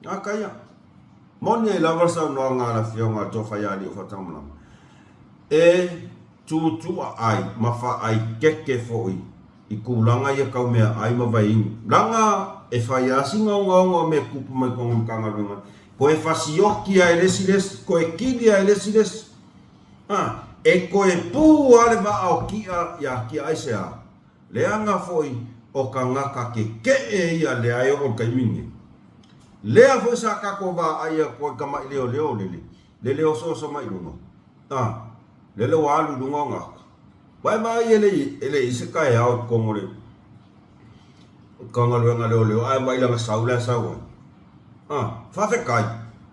S1: Gata ia. Moni ai lava le saunoaga a le Afioga a le Toafaialii o Faataumalama, e tutua ai ma faaikeke foi i tulaga ia tau meaai ma vaiinu. Leaga e fai lava si gaogaoga o mea tupu mai totonu o le Matagaluega, toe fasioti lava e le isi le isi, toe kili lava e le isi le isi. A, e toe pu lava le vaa o Tia ia Tia aisea? Leaga foi o tagata kekeʻe ia lea e oo i le taimi lenei. Lea foi sa tatou vaai atu ai i tamaʻi leoleo lele, lele osooso mai luga, a, lele ua alu i luga ona ata. Ua e vaai e le e le i se taeao i totonu o le Matagaluega a Leoleo ae vaai lana sau la e sau ai. A, faafetai,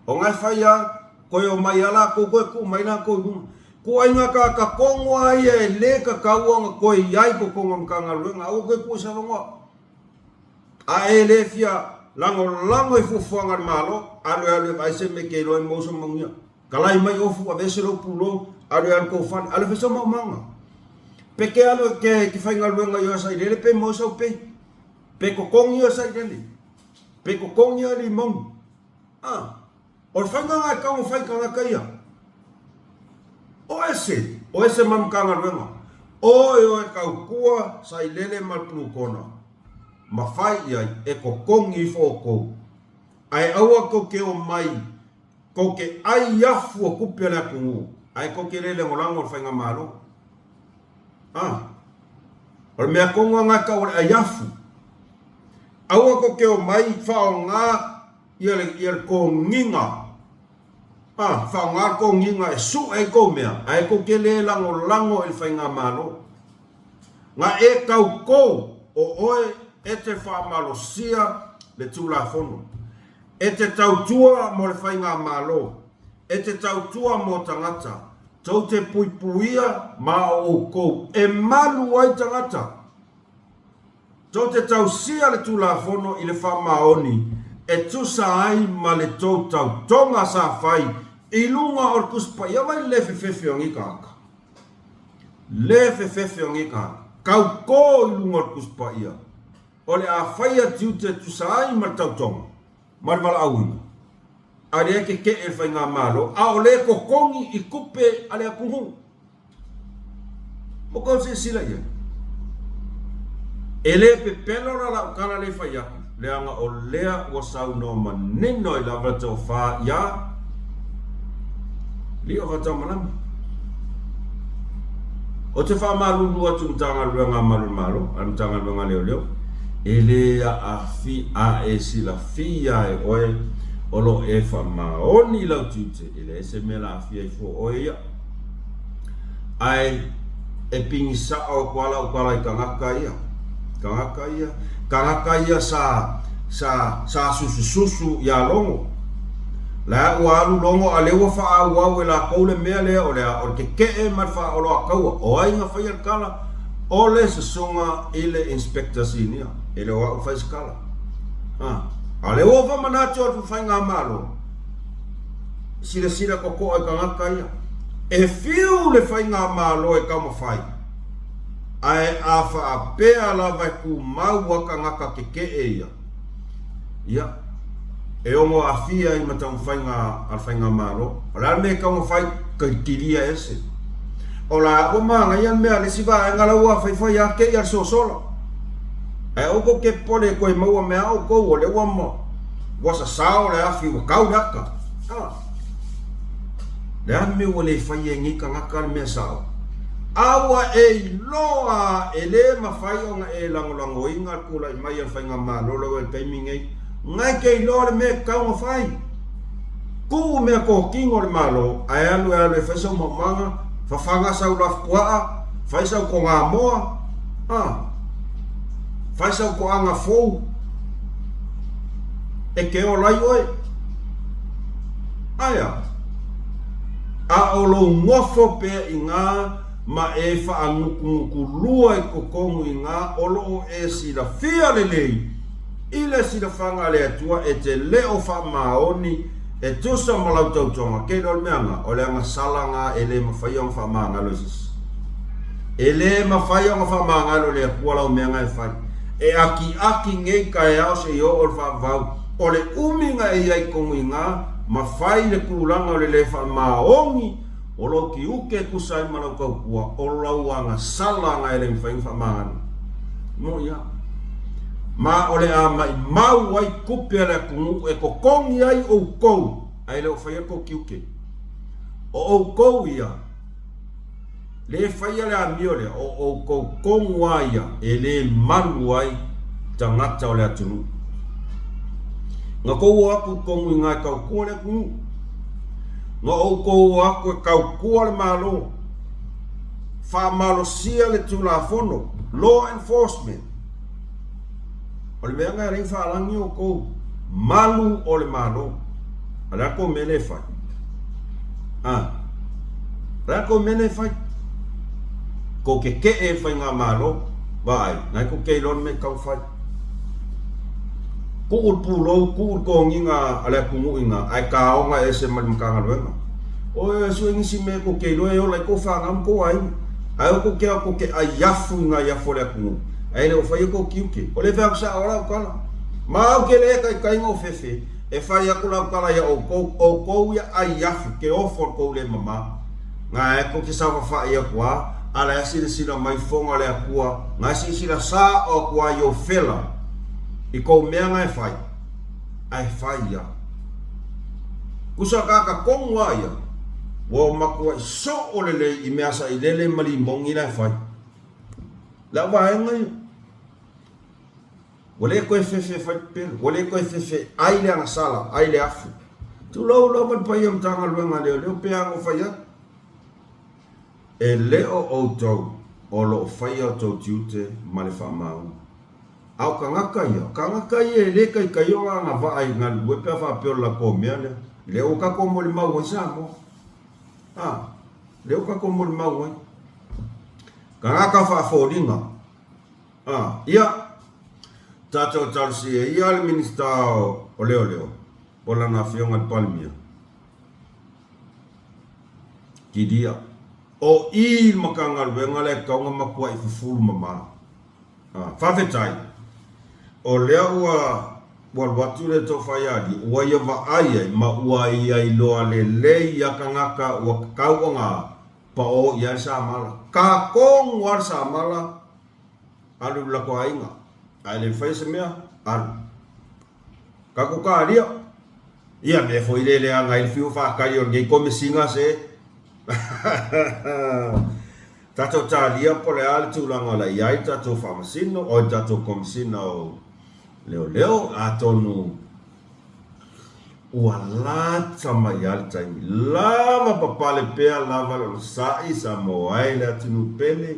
S1: ona e fai lava, toe omai lava latou toe tuu mai latou i luga. Ituaiga tagata tonu lava ia e le tatau ona toe i ai i totonu o le Matagaluega, aua toe tuu i se avanoa. A e le fia lagolago i fuafuaga a le Malo, alu e alu e vaai se mea e te iloa ai maua sou manuia. Talai mai ofu, aveese lou pulou, alu e alu i tou fale, alu e fai sau maumaga. Pe te alu e te faigaluega i o e sailele pe maua sau pei. Pe totogi oe sailele. Pe totogi oe limoni. A, o le faiga lena e tatau ona fai i tagata ia. O ese, o ese ma le Matagaluega. Oe oe tautua sailele ma le plukona, ma fai i ai e totogi ifo outou. Ae aua tou te omai tou te ai afu o tupe a le atunuu, ae tou te le lagolago i le faigamalo. A, o le mea tonu lava lena e tau o le ai afu. Aua tou te omai faaaoga ia le, ia le togiga, a, faaaoga le togiga e sue ai tou mea, ae tou te le lagolago i le faigamalo. Na e tauto o oe e te faamalosia le Tulafono, e te tautua mo le faigamalo, e te tautua mo tagata, tou te puipuia ma o outou e malu ai tagata. Tou te tausia le Tulafono i le faamaoni e tusa ai ma le tou tautoga sa fai i luga o le Tusi Paia. Vaai le fefefe o nei tagata. Le fefefe o nei tagata. Tauto i luga o le Tusi Paia. O le a faia tiute e tusa ai ma le tautoga ma le valaauina, a lea e kekeʻe le faigamalo, a o lea e totogi i tupe a le atunuu. Ua tou silasila i ai? E le pepelo la lau tala lea e fai atu, leaga o lea ua saunoa manino ai lava le tofa iā Lio Faataumalama. Ou te faamalulu atu i le Matagaluega a Malu o le Malo, a le Matagaluega a Leoleo, e le aafia e silafia e oe o lo o e faamaoni i lau tiute, e leai se mea o le a aafia ai fua oe ia. Ae e pigi sao atu lava lau tala i tagata ia, tagata ia, tagata ia sa, sa, sa susususu iā Logo. La ua alu Logo a lea ua faaauau e latou le mea lea o le a, o le kekeʻe ma le faaoloataua. O ai na faia le tala? O le susuga i le Inspector Sinia. E le o au na fai se tala. A, a lea ua faamanatu atu i le Faigamalo, Silasila totoa i tagata ia. E fiu le faigamalo e taumafai, ae a faapea lava e tumau a tagata kekeʻe ia, ia, e ono aafia ai ma taumafaiga a le faigamalo. O le a le mea e taumafai? Kaitilia ese. O la ua manaia le mea a le isi vaega la ua faifai a kei a le sosola. Ae aua tou te popole e toe maua mea a outou o lea ua ua sasao le afi ua tau le ata. A. Le a le mea ua le faia e nei tagata le mea sao? A ua e iloa e le mafai ona e lagolagoina le tulai mai a le faigamalo la ua i le taimi nei, na e te iloa le mea e tatau ona fai. Tuu mea totino le Malo ae alu e alu e fai sau maumaga, fafaga sau lafupuaa, fai sau togamoa, a, fai sau toaga fou e te ola ai oe. Ae a? A o lou nofo pea i gā ma e faanutunutulua i totonu i gā o lo o e silafia lelei I le silafaga a le Atua e te le o faamaoni e tusa ma lau tautoga, kei loa le mea nga, o le agasala nga e le mafai ona faamagalo e sisi. E le mafai ona faamagalo e le Atua lau mea nga e fai. E akiaki nei taeao seia oo le faavavau, o le umi nga e i ai tonu i nga, ma fai le tulaga o le le faamaoni o lou tiute e tusa ai ma lau tautua, o lau agasala nga e le mafai ona faamagalo. Moʻi a. Ma o le a maʻimau ai tupe a le atunuu e totogi ai outou, ae le o faia le tou tiute. O outou ia, le faia le amio lea, o outou tonu lava ia e le malu ai tagata o le atunuu. Na tou o atu tonu i gā e tautua le atunuu. Na outou o atu e tautua le Malo. Faamalosia le Tulafono, Law Enforcement. O le mea lena e alai faalagi outou malu o le Malo. A le a tou mea lea e fai? A. O le a tou mea lea e fai? Tou kekeʻe i le faigamalo, vaai, na e tou te iloa le mea e tatau fai. Tuu le pulou, tuu le toniga a le atunuu i ina, ae taoga ese ma le Matagaluega. Oi, sue nisi mea tou te iloa e ola ai tou fanau ma tou aiga. Ae aua tou te ao tou te ai afu i nai afu a le atunuu, ae le o faia tou tiute. O le fai atu sao lau tala. Ma ou te le taitai na ou fefe e fai atu lau tala ia outou, outou ia ai afu, te ofo le tou le mama. Na e tou te saofafai atu a, a la e silasila mai foga le Atua, na e silasila sao atu a i ou fela, i kou mea na e fai, ae fai ia. Kusa kaka tonu a ia, ua matuai soo lelei i mea sailele ma limogi la e fai. Le au vaega ia. Ua le toe fefe e fai pepelo, ua le toe fefe ai le agasala, ai le afu. Tulou lava le paia o Matagaluega a Leoleo pe a na fai atu. E le o outou o lo o faia outou tiute ma le faamaoni. A o tagata ia, o tagata ia e le taitai ona agavaa i galulue pe a faapea o le latou mea lea. Lea ua tatou molimau ai Samoa. A, lea ua tatou molimau ai. Tagata faafoliga. A, ia, tatou talosia ia le Minisita o Leoleo po o lana Afioga i le Palemia, Kilia. O i le Matagaluega lea e tatau ona matuai fufulu mama. A, faafetai, o lea ua ua alu atu le Tofa-ia-alii, ua ia vaai ai ma ua ia iloa lelei ia tagata ua tatau ona paō i ai le samala. Tatonu lava le samala, alu i le latou aiga, ae le mafai se mea, alu. Tatou talia, ia mea foi le leaga ai le fiu faatali o lenei komesina se. Tatou talia po o le a le tulaga o le a i ai le tatou faamasino, oi le tatou komesina o leoleo, atonu Ua lata mai lava le taimi. Lava papale pea lava le onosai Samoa ai le atunuu pele,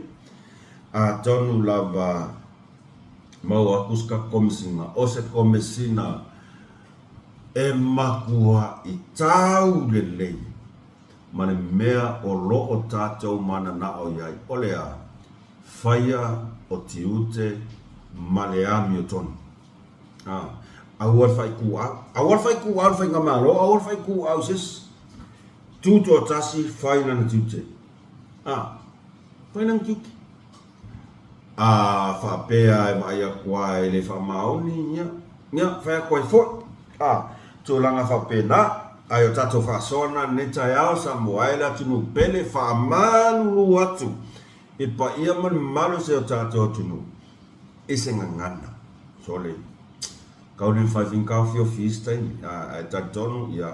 S1: atonu lava maua atu se komesina, o se komesina e matuai tau lelei ma le mea o lo o tatou mananao i ai, o le a? Faia o tiute ma le amiotonu. Aua le faituau. Aua le faituau i le faigamalo, aua le faituau i se isi. Tutoatasi, fai lana tiute. A, fai lana tiute. A faapea e vaai atu lava e le faamaoni, ia, ia, fai atu ai foi. A, tulaga faapena. Ae o tatou faasoa na lenei taeao, Samoa e le atunuu pele, faamalulu atu i paia ma le mamalu o si o tatou atunuu i se gagana. Sole, kau le mafai foi ona taofiofi i isi taimi, ae talitonu, ia,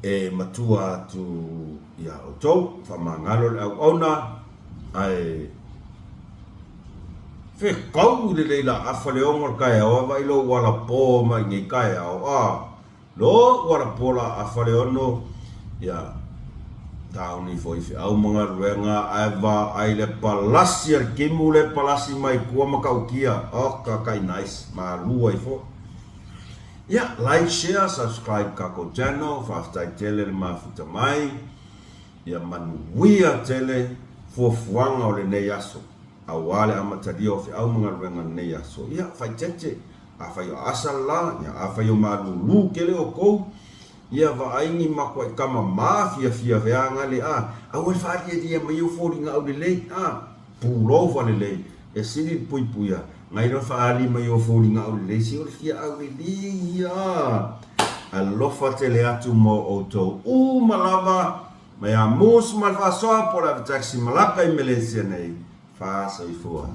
S1: e matua atu iā outou, faamagalo le auauna, ae fetau lelei laafa le 6 o le taeao a vaai lou alapo mai nei taeao a lou alapo laafa le 6 ia taoni foi i feau ma galuega ae vaai le palasi a le timu le palasi mai tua matautia oka kai nice malu ai foi. Ia, like, share, subscribe tatou channel, faafetai tele le mafuta mai, ia manuia tele fuafuaga o lenei aso, aua le amatalia o feau ma galuega o lenei aso. Ia, faaeteete, afai o aasa le la, ia afai o malulu tele outou, ia vaai ni matuai tama mafiafia feaga le a, aua le faalialia mai ou foliga aulelei, a. Pulou faalelei, e sili le puipuia, nai lo faaali mai o foliga aulelei, se o le fia aulelei ia. Alofa tele atu mo outou uma lava, mai a Moose ma le faasoa po o le ave taxi malaka i Melesia nei. Fa soifua.